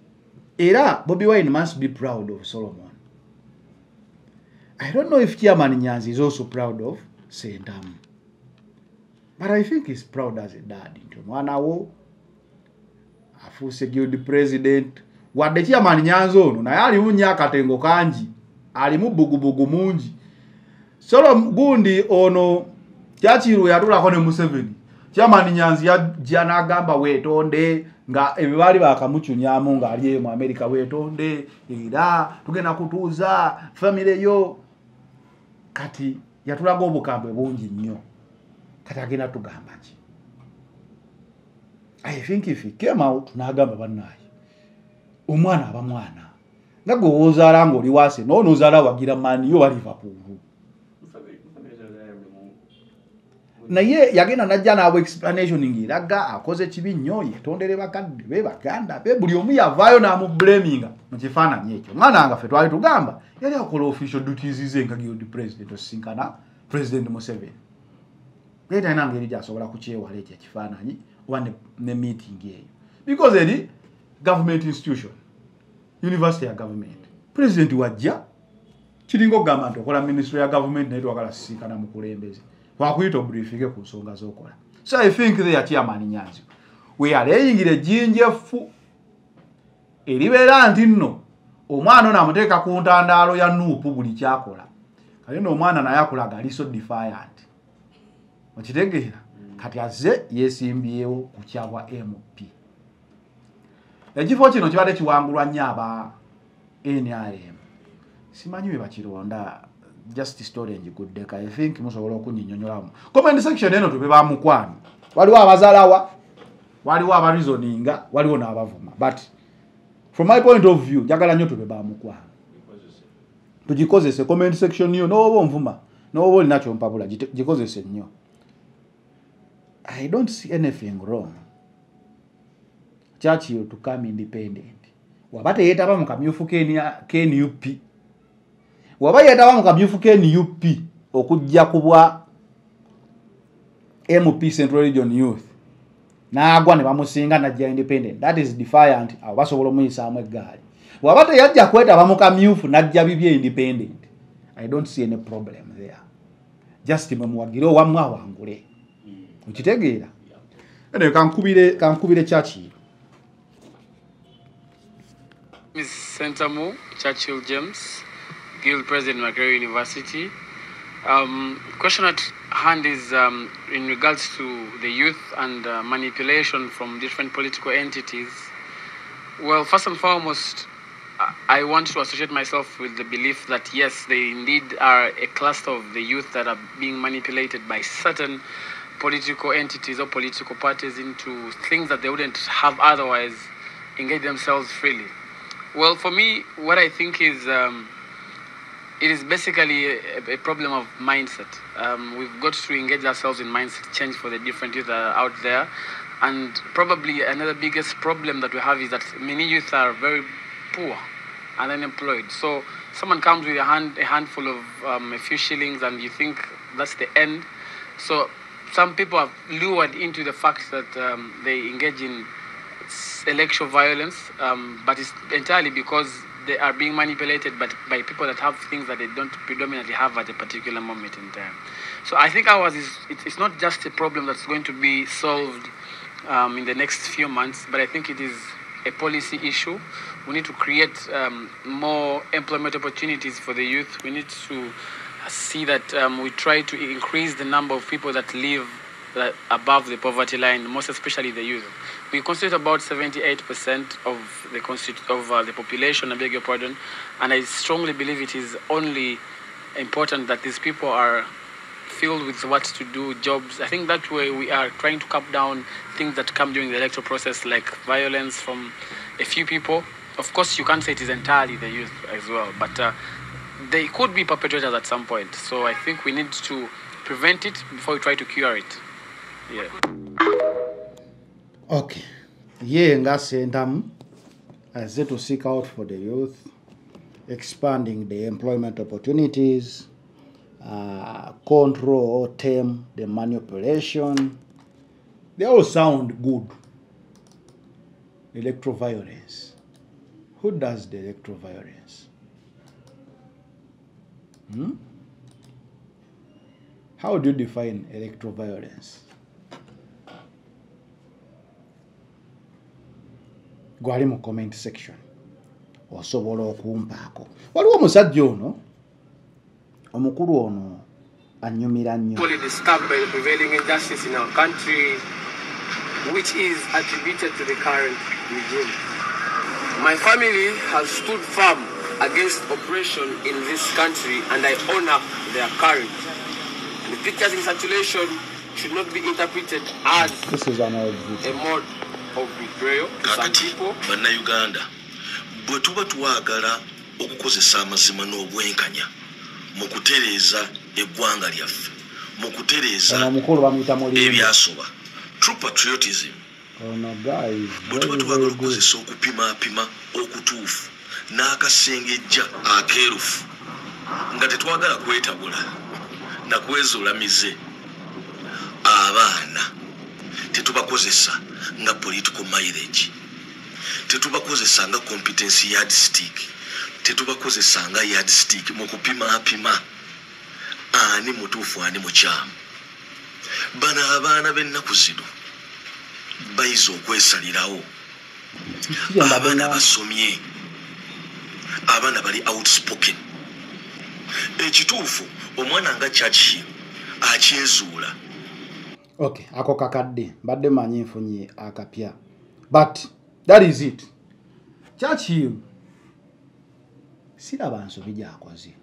Speaker 1: Era Bobi Wine must be proud of Solomon. I don't know if Chairman Nyanzi is also proud of Sentamu, but I think he's proud as a dad. Nti omwana wo afuuse guild president. Wadde Chairman Nyanzi ono naye alimu nnyo akatengo kangi, alimu bugubugu mungi. Solo gundi ono Churchill yatulako ne Museveni. Chairman Nyanzi yajja n'agamba weetonde, nga ebyo baali bakamucunyaamu ng'ali eyo mu America, weetonde era tugenda kutuuza famire yo. Kati yatulaga obukambwe bungi nnyo. Kati agenda tugamba ki? I think if he came out n'agamba bannaaye, omwana aba mwana, nga gwe w'ozaala ng'oli waase n'onoozaala wagira Man U oba Liverpool. Naye yagenda najja n'awa explanation ng'eraga akoze kibi nnyo, yetondere bakadde be, baganda be, buli omu yavaayo n'amublaminga mu kifaananyi ekyo. Omwana nga ffe twali tugamba yali akola official duties ze nga guild president osisinkana President Museveni. Naye talina ngeri gy'asobola kukyewala ekyo ekifaananyi oba ne meeting eyo, because eri government institution, university ya government. President wajja kiringa okugamba nti okola ministry ya government naye twagala sisinkana mukulembeze, wakuyita obriefinge ku nsonga z'okola. So I think there Chairman Nyanzi we aleyingira ejjinja effu eribeera nti nno omwana ono amuteeka ku ntandaalo ya NUP buli kyakola. Kale nno omwana naye akulaga ali so defiant, okitegeera? Kati azze yeesimbyewo ku kyabwa MP. Ekifo kino kibadde kiwangulwa nnyo aba NRM. Simanyi bwe bakironda, just story njiguddeka. I think musobola okunnyonnyolamu comment section eno. Tube bamukwano, waliwo abazaalawa, waliwo abareasoninga, waliwo n'abavuma, but from my point of view njagala nnyo tube bamukwano, tugikozese comment section yo. N'oba onvuma n'oba olina kyompabula, gikozese nnyo. I don't see anything wrong Churchill to come independent. Waba teyeetaba mu kamyufu KNUP, waba yeetaba mu kamyufu KNUP okujja ku bwa MP Central Region Youth n'agwa ne bamusinga n'ajja independent, that is defiant. Abo basobola omuyisaamu eggaali. Waba teyajja kwetaba mu kamyufu n'ajja bibye independent, I don't see any problem there. Just mwe muwagire owammwe awangule, okitegeera? Anyway, kankubire Churchill.
Speaker 6: Ms. Sentamu Churchill James, Guild President, Makerere University. Question at hand is in regards to the youth and manipulation from different political entities. Well, first and foremost, I want to associate myself with the belief that yes, they indeed are a cluster of the youth that are being manipulated by certain political entities or political parties into things that they wouldn't have otherwise engaged themselves freely. Well, for me, what I think is it is basically a problem of mindset. We've got to engage ourselves in mindset change for the different youth that are out there. And probably another biggest problem that we have is that many youth are very poor and unemployed. So someone comes with a handful of a few shillings and you think that's the end. So some people are lured into the fact that they engage in electoral violence, but it's entirely because they are being manipulated by people that have things that they don't predominantly have at a particular moment in time. So I think ours is, it's not just a problem that's going to be solved in the next few months, but I think it is a policy issue. We need to create more employment opportunities for the youth. We need to see that we try to increase the number of people that live above the poverty line, most especially the youth. We constitute about 78% of the population, I beg your pardon, and I strongly believe it is only important that these people are filled with what to do, jobs. I think that way we are trying to cut down things that come during the electoral process, like violence from a few people. Of course, you can't say it is entirely the youth as well, but they could be perpetrators at some point. So I think we need to prevent it before we try to cure it. Yeah.
Speaker 1: Okay. Ye nga Ssentamu azze to seek out for the youth, expanding the employment opportunities, control or tame the manipulation. They all sound good. Electroviolence. Who does the electroviolence? How do you define electroviolence? Gwali mu comment section. Osobola okumpaako. Waliwo omusajja ono, omukulu ono anyumira nnyo.
Speaker 12: Equally disturbed by the prevailing injustice in our country, which is attributed to the current regime. My family has stood firm against oppression in this country, and I honor their courage. The pictures in circulation should not be interpreted as
Speaker 1: This is an old video.
Speaker 12: a mode of betrayal to some people.
Speaker 13: Bannayuganda, bwe tuba twagala okukozesa amazima n'obwenkanya mu kutereeza eggwanga lyaffe, mu kutereeza
Speaker 1: Ono omukulu bamuyita Mulindwa.
Speaker 13: ebyasoba, true patriotism,
Speaker 1: Ono guy is
Speaker 13: bwe tuba
Speaker 1: very,
Speaker 13: twagala
Speaker 1: very good.
Speaker 13: okukozesa okupimaapima okutuufu n'akasengejja akeerufu, nga tetwagala kwetabula na kwezuula mize, abaana tetubakozesa nga political mileage, tetubakozesa nga competence yardstick, tetubakozesa nga yardstick mu kupimaapima ani mutuufu ani mukyamu. Bano abaana b'ennaku zino bayize okwesalirawo. Abaana basomye, abaana bali outspoken. Ekituufu omwana nga Churchill akyezuula.
Speaker 1: Okay, ako kakadde mbadde manyi nfunye akapya, but that is it. Churchill siraba nsobi gy'akoze.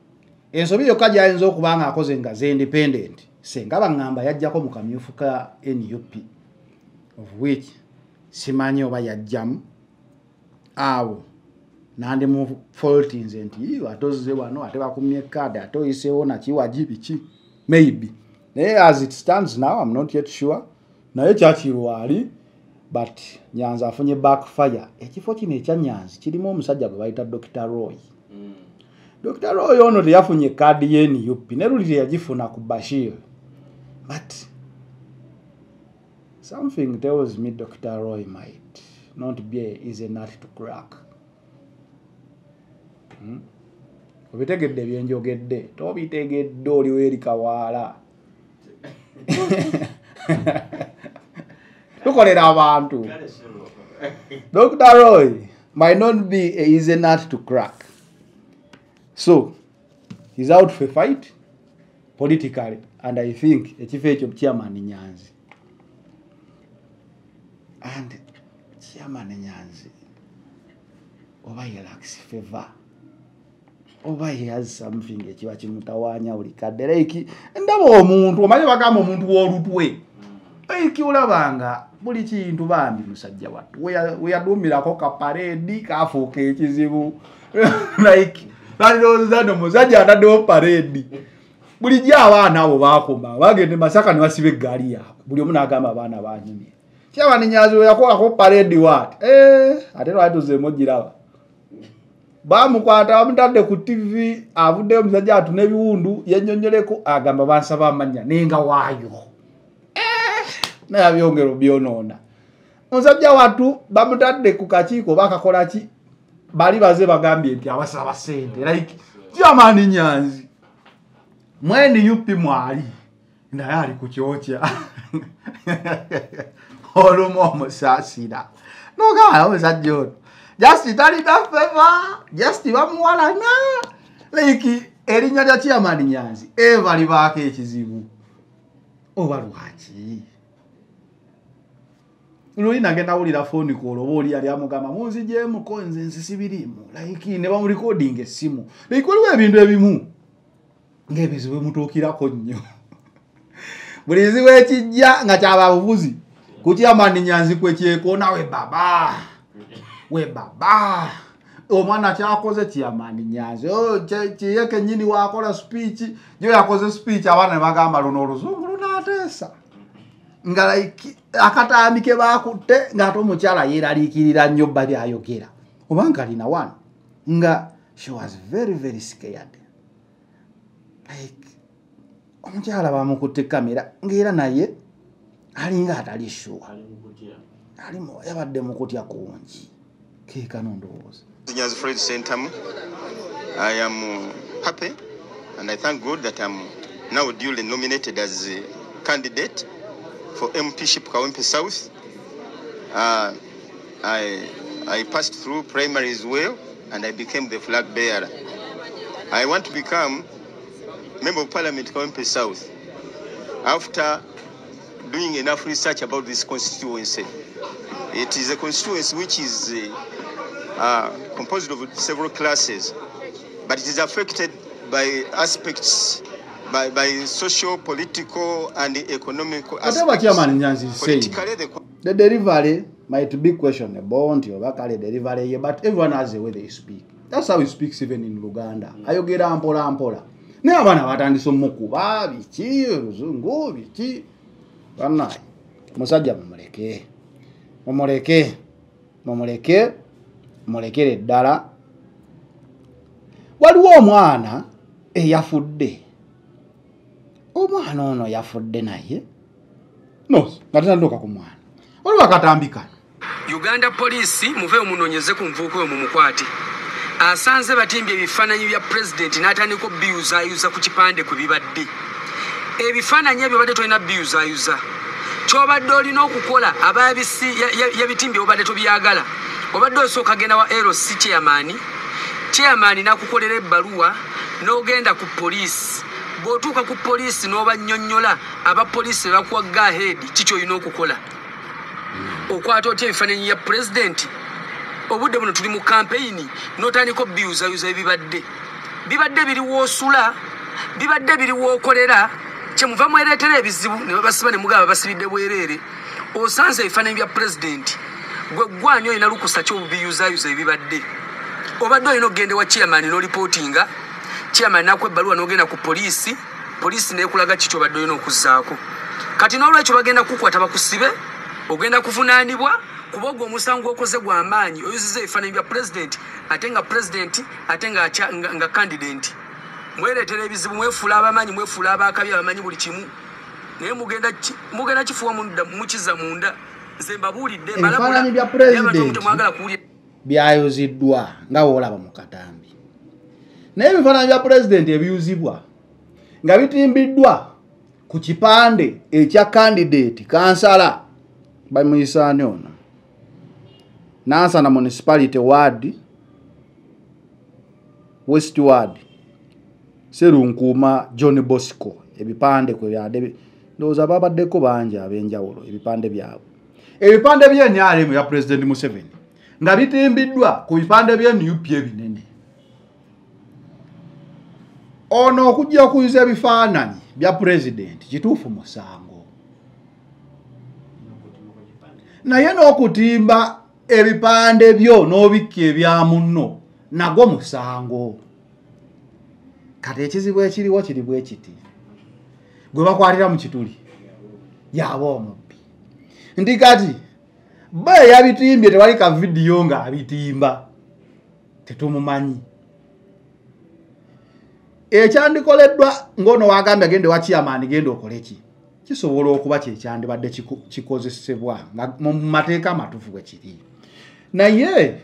Speaker 1: Ensobi yokka gy'ayinza okuba nga akoze nga ze independent, senga baŋŋamba yajjako mu kamyufu ka NUP, of which simanyi oba yajjamu awo nandimufaultinze nti ate ozze wano, ate bakumye kaadi, ate oyiseewo nakiwagi biki, maybe. Naye as it stands now, I'm not yet sure. Naye Churchill waali, but Nyanzi afunye backfire. Ekifo kino ekya Nyanzi kirimu omusajja gwe bayita Dr. Roy. Dr. Roy ono teyafunye kaadi ye NUP, ne luli teyagifuna ku Bashir. But something tells me Dr. Roy might not be easy nut to crack. Obitegedde byenjogedde, tobitegedde oliwo eri kawaala. Tukolera abantu. Dr. Roy might not be a easy nut to crack. So he's out for a fight politically, and I think ekifo ekyo Chairman Nyanzi. And Chairman Nyanzi, oba he lacks favor, oba he has something ekiba kimutawaanya buli kadde. Like ndaba omuntu, omanyi bagamba omuntu w'olutwe, like olabanga buli kintu bambi musajja wattu we yaduumirako ka parade kafuuka ekizibu. Like nalowooza nno omusajja ataddewo parade, bulijjo abaana abo baakoma bagenda e Masaka ne basiba eggaali yaabwe, buli omu n'agamba abaana banyumye. Chairman Nyanzi we yakolako parade waati, ate lwali tuzeemu ogiraba, bamukwata bamutadde ku TV, avuddeyo omusajja atuna ebiwundu yennyonnyoleko, agamba bansaba amannya naye nga waayo naye abyongera obyonoona. Omusajja wattu bamutadde ku kakiiko bakakola ki, bali baze bagambye nti abasaba ssente. Like Chairman Nyanzi mwe NUP mwali naye ali ku kyokya olumu omusaasira nogamba omusajja ono just talina favor, just bamuwalana. Like erinnya lya Chairman Nyanzi eva libaako ekizibu, oba lwaki? Luli nagenda wulira phone call oba oli yali amugamba munzigyemu nze nsisibirimu, like ne bamurecordinga essimu. Like waliwo ebintu ebimu ng'ebizibu bimutuukirako nnyo. Buli kizibu ekijja nga kyababufuzi ku Chairman Nyanzi kwe kyekoona, we baba we baba omwana kyakoze Chairman Nyanzi, kiye kennyini wakola speech, gyo yakoze speech abaana ne bagamba luno oluzungu lunaateesa. Nga like akatambi ke bakutte ng'ate omukyala yeeraliikirira nnyo bba byayogera. Obanga alina wano nga she was very very scared. Like omukyala bamukutte kamera ng'era naye alinga atali sure. Alimu yabadde mu kutya kungi. Keekano ndowooza.
Speaker 14: Fred Sentamu. I am happy and I thank God that I'm now duly nominated as a candidate for MP-ship Kawempe South. I passed through primaries well and I became the flag bearer. I want to become Member of Parliament Kawempe South after doing enough research about this constituency. It is a constituency which is composed of several classes, but it is affected by aspects, by social, political, and economic aspects.
Speaker 1: Whatever Chairman Nyanzi is saying, the delivery might be questionable, delivery, but everyone has a way they speak. That's how he speaks even in Luganda. Ayogera mpola mpola. Naye abaana batandise omukuba biki oluzungu biki. Bannaye musajja mumuleke. Mumuleke. Mumuleke. Mulekere ddala. Waliwo omwana eyafudde. Omwana ono yafudde naye. No, nga tanadduka ku mwana. Waliwo akatambi kano.
Speaker 5: Uganda Police muve omunoonyeze ku nvuuko oyo mumukwate. Asanze batimbye ebifaananyi bya pulezidenti n'atandika obbiyuzaayuza ku kipande kwe bibadde. Ebifaananyi ebyo obadde tolina bbiyuzaayuza. Ky'obadde olina okukola yabitimbye obadde tobyagala. Obadde osooka genda wa LC chairman, chairman n'akukolera ebbaluwa n'ogenda ku poliisi. Bw'otuuka ku poliisi n'obannyonnyola, abapoliisi ne bakuwa go ahead ki ky'olina okukola. Okwata otya ebifaananyi bya pulezidenti? Obudde buno tuli mu campaign n'otandika obbiyuzayuza ebibadde. Bibadde biri w'osula, bibadde biri w'okolera, kyemuva mwereetera ebizibu ne babasiba ne mugaba basibidde bwereere. Osanze ebifaananyi bya pulezidenti, gwe gwani olina lukusa ki obubiyuzayuza ebibadde? Obadde olina okugenda ewa chairman n'olipootinga, chairman n'akuwa ebbaluwa n'ogenda ku poliisi, poliisi n'ekulaga ki ky'obadde olina okuzzaako. Kati n'olwekyo bagenda kukukwata bakusibe, ogenda kuvunaanibwa kuba ogwo omusango gw'okoze gwa maanyi, oyuzizza ebifaananyi bya pulezidenti ate nga pulezidenti ate nga candidate. Mwereetera ebizibu, mwefuula abamanyi, mwefuula abakabi, abamanyi buli kimu. Naye mugenda kifuwa munda, mukiza munda. Nze mbabuulidde,
Speaker 1: ebifaananyi bya pulezidenti byayuziddwa nga w'olaba mu katambi. Naye ebifaananyi bya pulezidenti ebiyuzibwa nga bitimbiddwa ku kipande ekya candidate kansala bamuyisaani ono Nansana Municipality Ward, West Ward, Serunkuuma John Bosco. Ebipande kwe byadde ndowooza babaddeko bangi ab'enjawulo ebipande byabwe. Ebipande bya NRM ya President Museveni nga bitimbiddwa ku bipande bya NUP ebinene. Ono okujja okuyuza ebifaananyi bya pulezidenti kituufu musango. Naye n'okutimba ebipande byo n'obikka ebya munno nagwo musango. Kati ekizibu ekiriwo kiri bwe kiti. Gwe bakwatira mu kituli yaba omubbi. Nti kati bba eyabitimbye tewali ka vidiyo ng'abitimba, tetumumanyi. Ekyandikoleddwa ng'ono wagambye agende wa chairman genda okole ki, kisobola okuba kyekyandibadde kikozesebwa mu mateeka amatuufu bwe kiri. Naye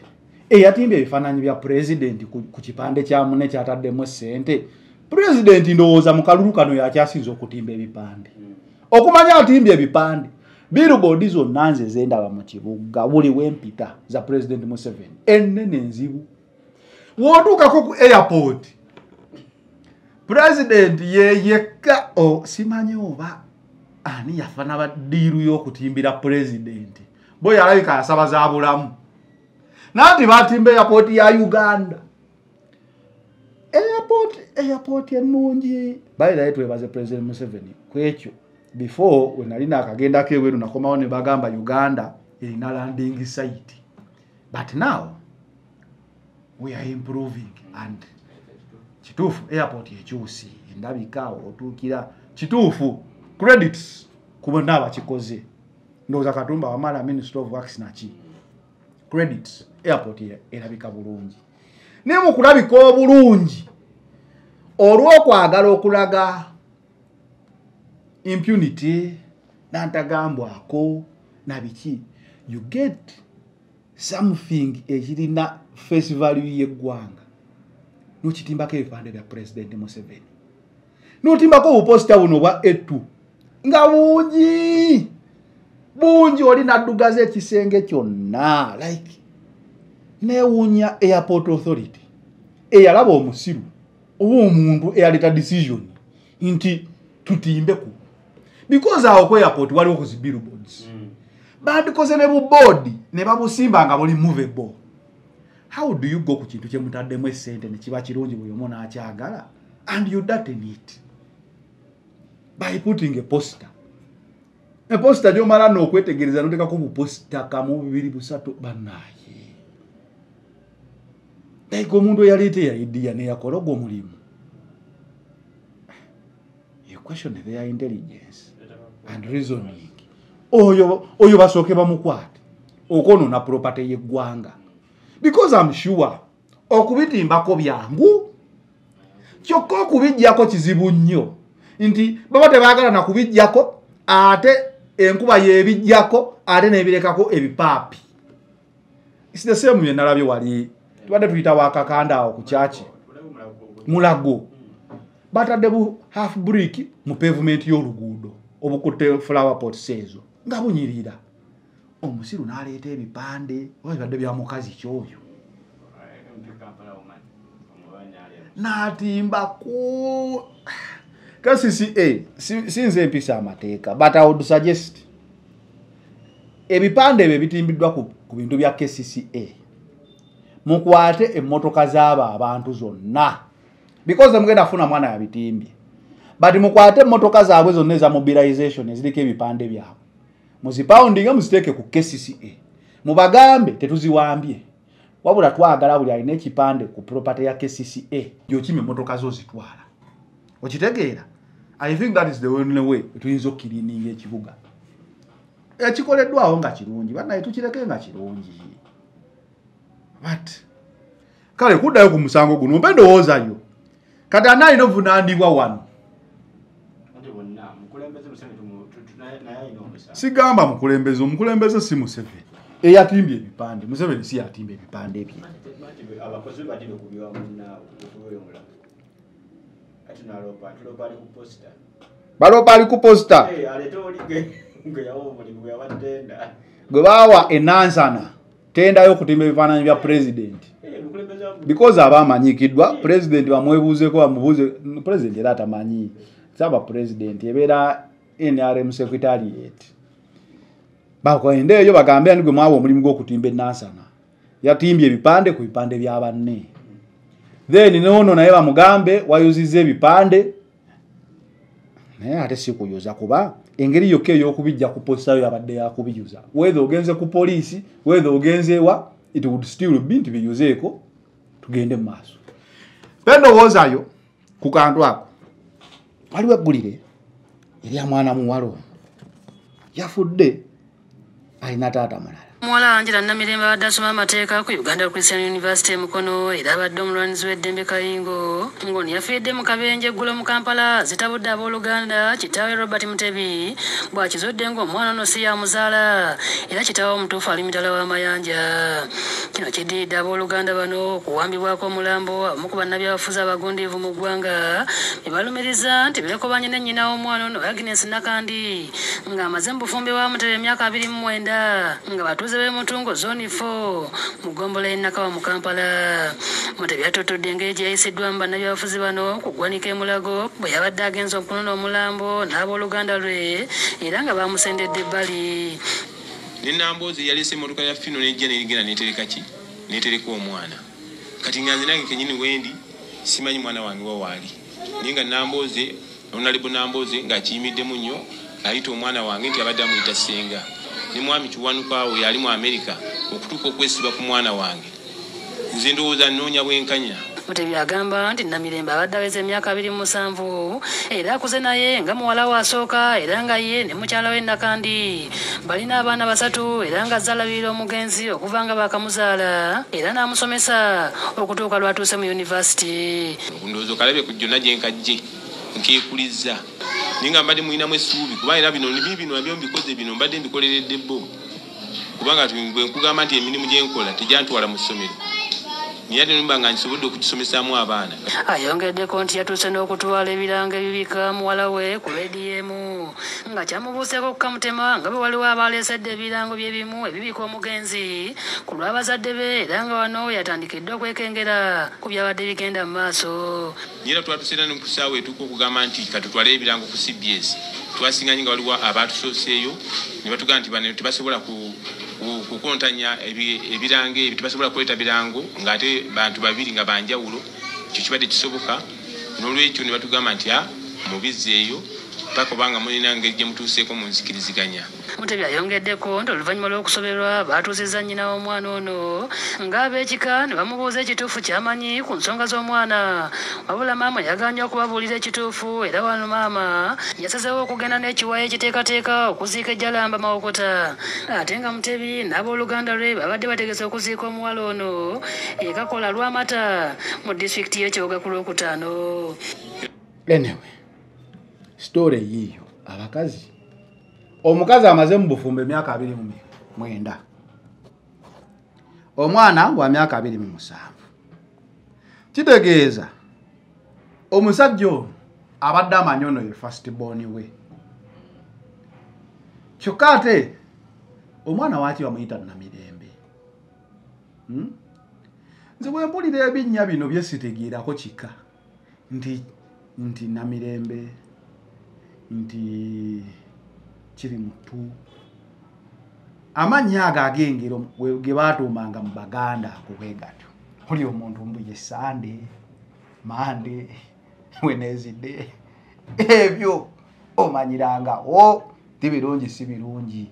Speaker 1: eyatimbye ebifaananyi bya pulezidenti ku kipande kya munne kyataddemu ssente, pulezidenti ndowooza mu kalulu kano yakyasinze okutimba ebipande. Okumanya atimbye ebipande, billboard zonna nze zendaba mu kibuga buli wempita za Pulezidenti Museveni ennene enzibu. W'otuukako ku airport, pulezidenti ye yekka simanyi oba ani yafa n'abaddiiru y'okutimbira pulezidenti. Bo yalabika asaba za bulamu. Nanti batimba airport ya Uganda. Airport ennungi. By the way, twebaze President Museveni ku ekyo. Before we nali naakagendako ebweru nakomawo ne bagamba Uganda erina landing site. But now we are improving and kituufu airport ekyuse endabika otuukira kituufu credits Ku bonna abakikoze, ndowooza Katumba Wamala, Minister of Works naki, credits. Airport erabika bulungi, naye mu kulabika obulungi, olw'okwagala okulaga impunity nantagambwako nabiki, you get something ekirina face value y'eggwanga nokitimbako ebipande bya President Museveni, notimbako obuposita buno bwa A2 nga bungi bungi, oli naddugaza ekisenge kyonna. Like, newuunya Airport Authority eyalaba omusiru oba omuntu eyaleeta decision nti tutimbeku, because awo ku airport waliwo ku zi billboards, bandikoze ne buboodi ne babusimba nga buli movable. How do you go ku kintu kye mutaddemu essente ne kiba kirungi, buli omu n'akyagala, and you dirten it by putting a poster, a poster gy'omala n'okwetegereza n'oteekako buposita kamu, bubiri, busatu? Bannaaye, like, omuntu eyaleeta eya idea neyakola ogwo omulimu, you question their intelligence and reasoning. Oyo basooke bamukwate okwonoona property y'eggwanga, because I'm sure okubitimbako byangu, kyokka okubijjako kizibu nnyo, nti baba tebaagala na kubijjako, ate enkuba y'ebijjako ate n'ebirekako ebipaapi. It's the same bye nalabye wali tubadde tuyita wakakanda awo ku kyaki Mulago, batadde bu half brick mu pavement y'oluguudo obukutte flower pots ezo nga bunyirira. Omusiru n'aleeta ebipande oba bibadde bya mukazi kyoyo n'atimbako. KCCA, sinze empisa amateeka, but I would suggest ebipande ebyo ebitimbiddwa ku bintu bya KCCA, mukwate emmotoka z'abo abantu zonna, because temugenda kufuna mwana yabitimbye, but mukwate emmotoka zaabwe zonna eza mobilization eziriko ebipande byabwe, muzipawundinge, muziteeke ku KCCA, mubagambe tetuziwambye, wabula twagala buli alina ekipande ku property ya KCCA gyokima emmotoka zo zitwala. Okitegeera? I think that is the only way tuyinza okukirininga ekibuga. Ekikoleddwawo nga kirungi, bannaye, tukireke nga kirungi. But kale kuddayo ku musango guno, mpe endowoozayo. Kati ani alina ovunaanibwa wano?
Speaker 10: Anti bonna, mukulembeze Museveni naye alina omusango.
Speaker 1: Sigamba mukulembeze, omukulembeze si Museveni eyatimbye ebipande. Museveni si yatimbye ebipande bye.
Speaker 10: Anti abakozi be batinde kubiwa munnaabwe, okubiwa omulala. Ati naloopa, tuloopa ali ku poster.
Speaker 1: Baloopa ali ku poster.
Speaker 10: Eh, aleete oli gwe yawa omulimu, gwe yawa tenda.
Speaker 1: Gwe baawa enansana tenda y'okutimba ebifaananyi bya pulezidenti.
Speaker 10: Eh, omukulembeze wa
Speaker 1: because aba amanyikiddwa, pulezidenti bamwebuuzeeko, bamubuuze pulezidenti, era atamanyi saba pulezidenti ebeera NRM secretariat, bagende eyo bagambe ani gwe mwawa omulimu gw'okutimba enansana yatimbye ebipande ku bipande bya banne. Then noono naye bamugambe wayuzizza ebipande, naye ate si kuyuza, kuba engeri yokka ey'okubijja ku poster yo yabadde yakubiyuza. Whether ogenze ku poliisi, whether ogenze ewa, it would still be nti biyuzeeko tugende mu maaso. Pendowoozayo ku kantu ako, waliwo eggulire erya mwana muwala ono yafudde alina taata mulala.
Speaker 15: Muwala Angela Namirembe abadde asoma amateeka ku Uganda Christian University e Mukono, era abadde omulwanisi w'eddembe Kayingo, ng'ono yafiiridde mu kabenje eggulo mu Kampala, zitabudde abooluganda. Kitaawe Robert Mutebi bw'akizudde ng'omwana ono si yamuzaala, era kitaawe omutuufu ali mitala w'amayanja. Kino kiddiridde abooluganda bano okuwambibwako omulambo abamu ku bannabyabufuzi abagundiivu mu ggwanga be balumiriza nti beekobanye ne nnyina w'omwana ono Agnes Nakandi, ng'amaze mu bufumbi bwa Mutebi emyaka 29, nga batuuze b'e Mutungo Zone 4 mu ggombolola y'e Nakawa mu Kampala. Mutebi yatotodde engeri gye yayisiddwa mu bannabyabufuzi bano ku ggwanika e Mulago bwe yabadde agenze okunona omulambo n'abooluganda lwe, era nga baamusendedde ebbali.
Speaker 16: Ne Namboozi yaleese emmotoka ya Fino nejja negenda netereka ki, netereka omwana. Kati nga nze nange kenyini wendi simanyi mwana wange wa waali, naye nga Nambooze, Honorable Nambooze ng'akiyimiddemu nnyo, ayita omwana wange nti abadde amuyita ssenga, ne mwami Kiwanuka awo yali mu Amerika okutuuka okwesiba ku mwana wange. Nze ndowooza nnoonya bwenkanya.
Speaker 15: Mutebi agamba nti Namirembe abadde aweza emyaka 27 era akuze naye nga muwala we asooka era nga ye ne mukyala we Nakandi balina abaana 3 era nga azaalabirira omugenzi okuva nga baakamuzaala era n'amusomesa okutuuka lw'atuuse mu yunivasite.
Speaker 16: Ndowooza okalabye ku gyonna gye nkajje nkeekuliza naye nga mbadde mulinamu essuubi kuba era bino bino nabyo mbikoze bino mbadde mbikoleredde bo kubanga bwe nkugamba nti emirimu gye nkola tegyantwala mu ssomero naye ate numba nga nsobodde okugisomesaamu abaana.
Speaker 15: Ayongeddeko nti yatuuse n'okutwala ebirango ebibika muwala we ku leediyo emu nga kyamubuuseeko okukamutema nga bwe waliwo abaleesedde ebirango by'ebimu ebibika omugenzi ku lw'abazadde be era nga wano yatandikidde okwekengera ku byabadde bigenda mu maaso.
Speaker 16: Naye era twatuuse era ne ku ssaawa etuuka okugamba nti katutwale ebirango ku CBS. Twasinganye nga waliwo abaatusooseeyo ne batugamba nti bano tebasobola kukontanya ebirango ebyo, tebasobola kuleeta birango ng'ate bantu babiri nga banjawulo, ekyo kibadde kisoboka. N'olwekyo ne batugamba nti mubizzeeyo paka obanga mulina ngeri gye mutuuseeko mu nzikiriziganya.
Speaker 15: Mutebi ayongeddeko nti oluvannyuma lw'okusoberwa baatuusizza nnyina w'omwana ono ng'ab'ekika ne bamubuuza ekituufu ky'amanyi ku nsonga z'omwana, wabula maama yagaanye okubabuulira ekituufu era wano maama yasazeewo okugenda n'ekiwayi ekiteekateeka okuziika Ejjalamba Mawokota, ate nga Mutebi n'abooluganda lwe babadde bategese okuziika omuwala ono e Kakola Lwamata mu disitulikiti y'e Kyoga ku Lwokutaano.
Speaker 1: Anyway, story yiyo abakazi omukazi amaze mu bufumbo emyaka 29, omwana wa myaka 27, kitegeeza omusajja ono abadde amanyi ono ye first born we, kyokka ate omwana waaki bamuyita Namirembe. Nze bwe mpulira ebinnya bino bye sitegeerako kika nti Namirembe nti kiri mutu, amannya ago ag'engero ge baatuumanga mu Baganda ku bwe gatyo. Oli omuntu mbu ye Sande, Mande, Wednesday, ebyo omanyirangawo ti birungi si birungi.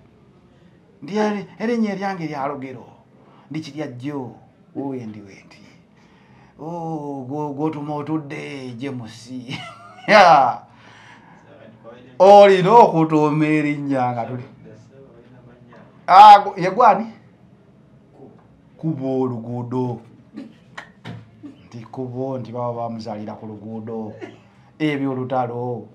Speaker 1: Ndi erinnya eryange lya Lugero ndikirya jjo wendi wendi gw'otuma otudde James olina okutuuma erinnya nga tuli ye gwani kuba oluguudo nti kubo nti baba bamuzaalira ku luguudo ebyo olutalo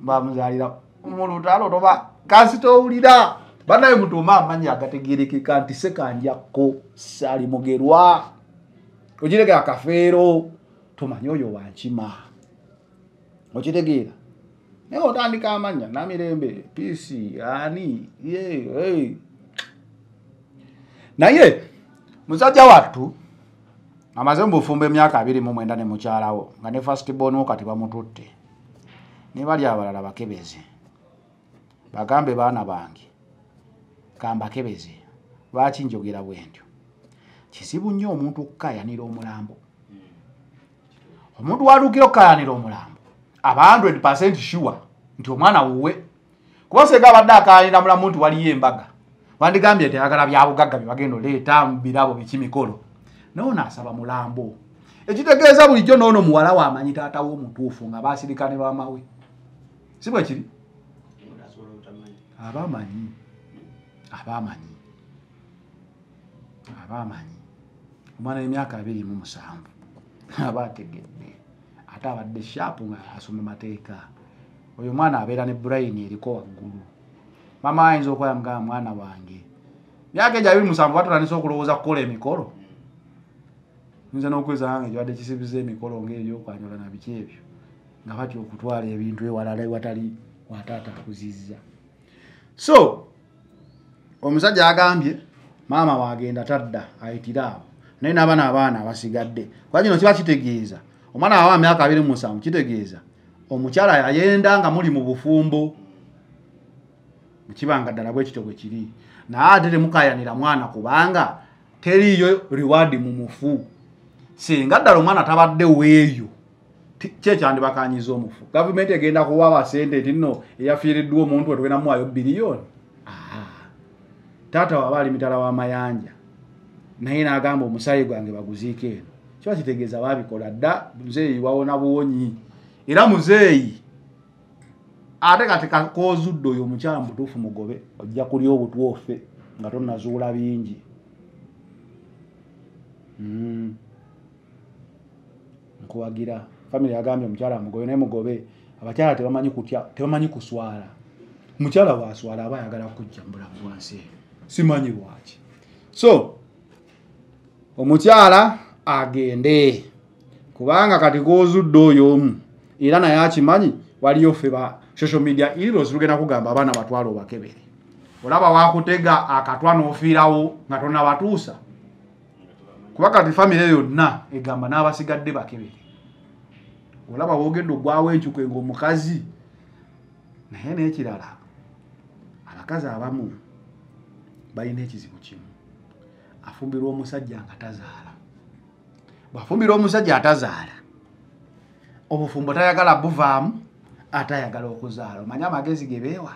Speaker 1: bamuzaalira mu lutalo toba kasita owulira bannaye mutuume amannya agategeerekeka nti Ssekanjakko Sali Mugerwa okitegeera Akafeero tomanye oyo wankima okitegeera naye otandika amannya Namirembe Peace ani ye. Naye musajja wattu amaze mu bufumbo emyaka 29 ne mukyalawo nga ne first born wo kati bamututte ne bali abalala bakebeze bagambe baana bange kambakebeze lwaki njogera bwe ntyo. Kizibu nnyo omuntu okukaayanira omulambo. Omuntu waluukira okukaayanira omulambo aba 100% sure nti omwana wuwe, kuba singa abadde akaayanira mulamu nti waliyo embaga wandigambye nti ayagala byabugagga bye bagenda oleeta mu birabo biki mikolo, naye ono asaba mulambo ekitegeeza bulijjo n'ono muwala we amanyi taata we omutuufu nga baasirika ne maama we, si bwe kiri? Abamanyi abamanyi omwana w'emyaka 27 aba ategedde ate abadde sharp nga asoma mateeka. Oyo omwana abeera ne brain eriko waggulu. Maama ayinza okuba yamugamba mwana wange myaka egyo 27 batutandise okulowooza kukola emikolo, nyinza n'okweza wange gyabadde kisibiza emikolo ng'ebyokwanjula na biki ebyo nga batya okutwala ebintu ewalala ewatali wataata akuzizza. So omusajja agambye maama wagenda tadda ayitira awo naye n'abaana abaana abasigadde kuba kino kiba kitegeeza omwana wawa myaka 27 kitegeeza omukyala yayenda nga muli mu bufumbo kibanga ddala bwe kityo bwe kiri, naye ate temukayanira mwana kubanga teriiyo reward mu mufu. Singa ddala omwana tabadde weeyo kyekyandibakaanyiza omufu, gavumenti egenda kuwa sente nti nno eyafiiriddwa omuntu we tugenda muwaayo biliyoni. Taata waaba ali mitala w'amayanja naye n'agamba omusaayi gwange baguziike eno, Kiba kitegeeza baabikola dda, muzeeyi wawona buwonyi. Era muzeeyi ate kati kozudde oyo omukyala mutuufu mugobe, ojja kulya obutwofe nga tonnazuula bingi. Nkuwagira family yagambye omukyala mugobe, naye mugobe. Abakyala tebamanyi kutya, tebamanyi kuswala. Omukyala bw'aswala aba ayagala kujja mu bulamu bwa nsi eno, simanyi lwaki. So omukyala agende, kubanga kati kozudde oyo omu era naye akimanyi. Waliyo ffe ba social media heroes tugenda kugamba abaana batwale obakebere. Olaba wakutega akatwa n'ofiirawo nga tonnabatuusa, kuba kati famire yonna egamba n'abasigadde bakebere. Olaba wogenda ogwawo enkikwe ng'omukazi. Naye n'ekirala, abakazi abamu balina ekizibu kimu, afumbirwa omusajja nga tazaala. Bw'afumbirwa omusajja atazaala, obufumbo tayagala buvaamu, ate ayagala okuzaala. Omanye amagezi ge beewa,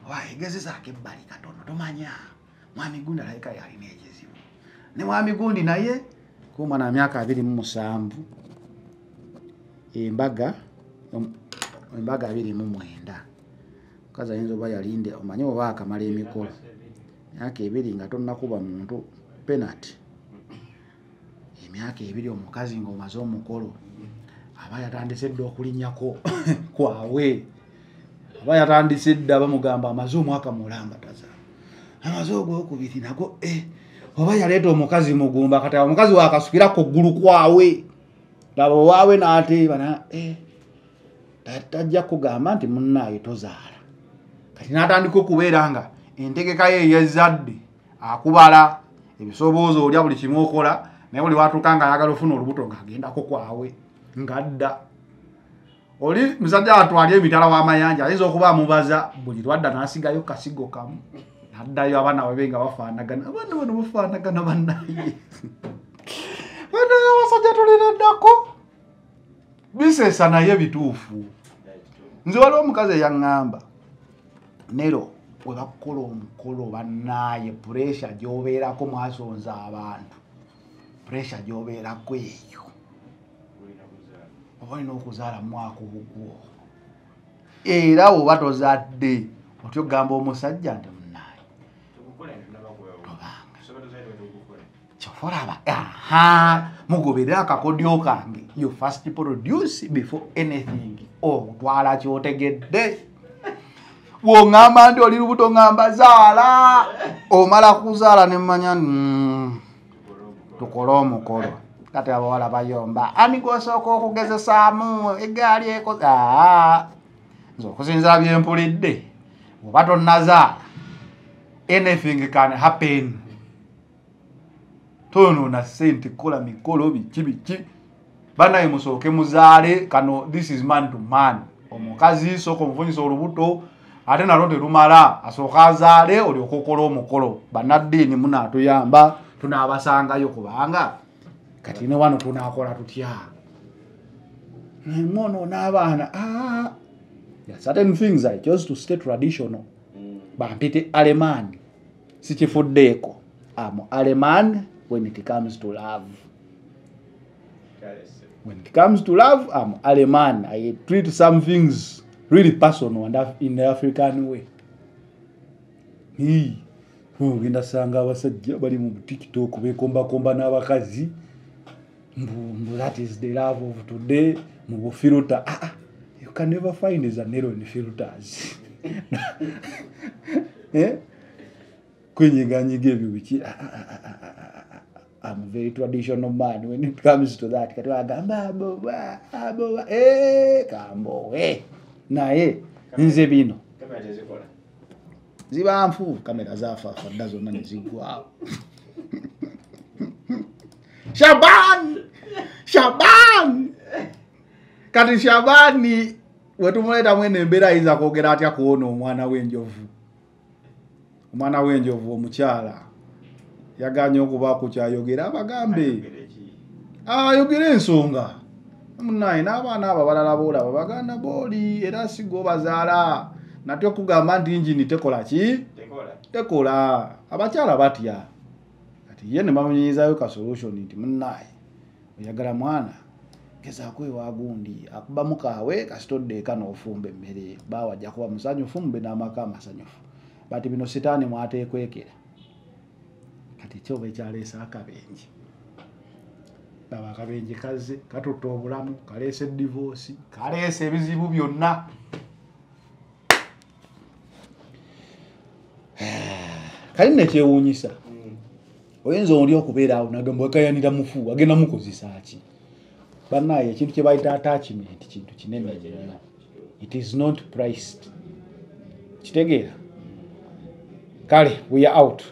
Speaker 1: waegezezaako ebbali katono, tomanya mwami gundi alabika yalina ekizibu ne mwami gundi naye kuuma na myaka 27, embaga 29. Omukazi ayinza oba yalinde, omanye oba akamala emikolo myaka 2 nga tonnakuba muntu penalty. Emyaka 2 omukazi ng'omaze omukolo aba yatandise dda okulinnyako kwawe, aba yatandise dda bamugamba amaze omwaka mulamba tazaala, amaze ogwokubiri nagwo oba yaleeta omukazi mugumba. Kati omukazi wakasukira ku ggulu kwawe, laba owaawe n'ateeba tajja kugamba nti munnaaye tozaala. Kati n'atandika okubeera nga entegeka ye ey'ezzadde akubala ebisoboozo olya buli kimu okola, naye buli watuuka ng'ayagala ofuna olubuto ng'agendako kwawe ngadda. Oli musajja atwala emitala w'amayanja ayinza okuba amubaza buli lwadda n'asigayo kasigo kamu, n'addayo abaana babe nga bafaanagana. Abaana bano bafaanagana bannaye, bannaye abasajja tulina ddako biseesa naye bituufu. Nze waliwo omukazi eyaŋŋamba, Nero we bakukola omukolo bannaaye puresha gy'obeerako mwasonza abantu, puresha gy'obeerako eyo oba olina okuzaala mwaka ogwo, era oba tozadde otyo ogamba omusajja nti munnaaye tobanga kyova olaba aha mugoberere akakodyo kange, you first produce before anything. Otwala ky'otegedde. Bw'oŋŋamba nti oli lubuto ŋŋamba zaala, omala kuzaala ne mmanya tukole omukolo. Kati abawala bayomba ani gw'osooka okugezesaamu eggaali eko. Nze okusinziira bye mpulidde, oba tonnazaala anything can happen. Toyonoona ssente kukola mikolo biki biki, bannaye musooke muzaale. Kano this is man to man. Omukazi sooka omufunyisa olubuto, ate nalwo terumala, asooka azaale olyoke okola omukolo. Bannaddiini munaatuyamba, tunaabasangayo, kubanga kati ne wano tunaakola tutya mwonoona abaana. Certain things I chose to stay traditional. Bampite Aleman, sikifuddeeko. I'm Aleman when it comes to love. When it comes to love, I'm Aleman. I treat some things really personal and in the African way. Ogenda sanga abasajja bali mu TikTok bekombakomba n'abakazi, mbu that is the love of today, mu bufilter. You can never find Zanero in filters. Kwenyiganyiga ebyo biki. I'm a very traditional man when it comes to that. Kati agamba aboba aboba kambowe, naye nze bino ziba nfu, kamera zaafa dda zonna ne ziggwawo. Shaban Shaban kati Shabani wetumuleeta mwene embeera ayinza kwogera atya kuwona omwana w'enjovu. Omwana w'enjovu omukyala yaganye okubaako kyayogera, abagambe ayogere ensonga munnaye n'abaana abo abalala boolaba baganda booli era si gwobazaala. Natyo okugamba nti engine tekola ki? Tekola. Abakyala batya. Kati ye ne bamunyinyizayo ka solution nti munnaye Oyagala mwana, gezaako ewa gundi akubamu kaawe, kasita odda eka n'ofumba emmere, baawe ajja kuba musanyufu, mube n'amaka amasanyufu. Bati bino sitaani mwateekwekera. Kati kyoba ekyaleese akabenje, laba akabenje kazze katutta obulamu, kaleese divorce, kaleese ebizibu byonna. Kali nekyewuunyisa, oyinza oli okubeera awo nagamba wakayanira mufu, agenda mukozesa ki? Bannaye, ekintu kye bayita attachment kintu kinene nnyo. It is not priced. Kitegeera? Kale, we are out.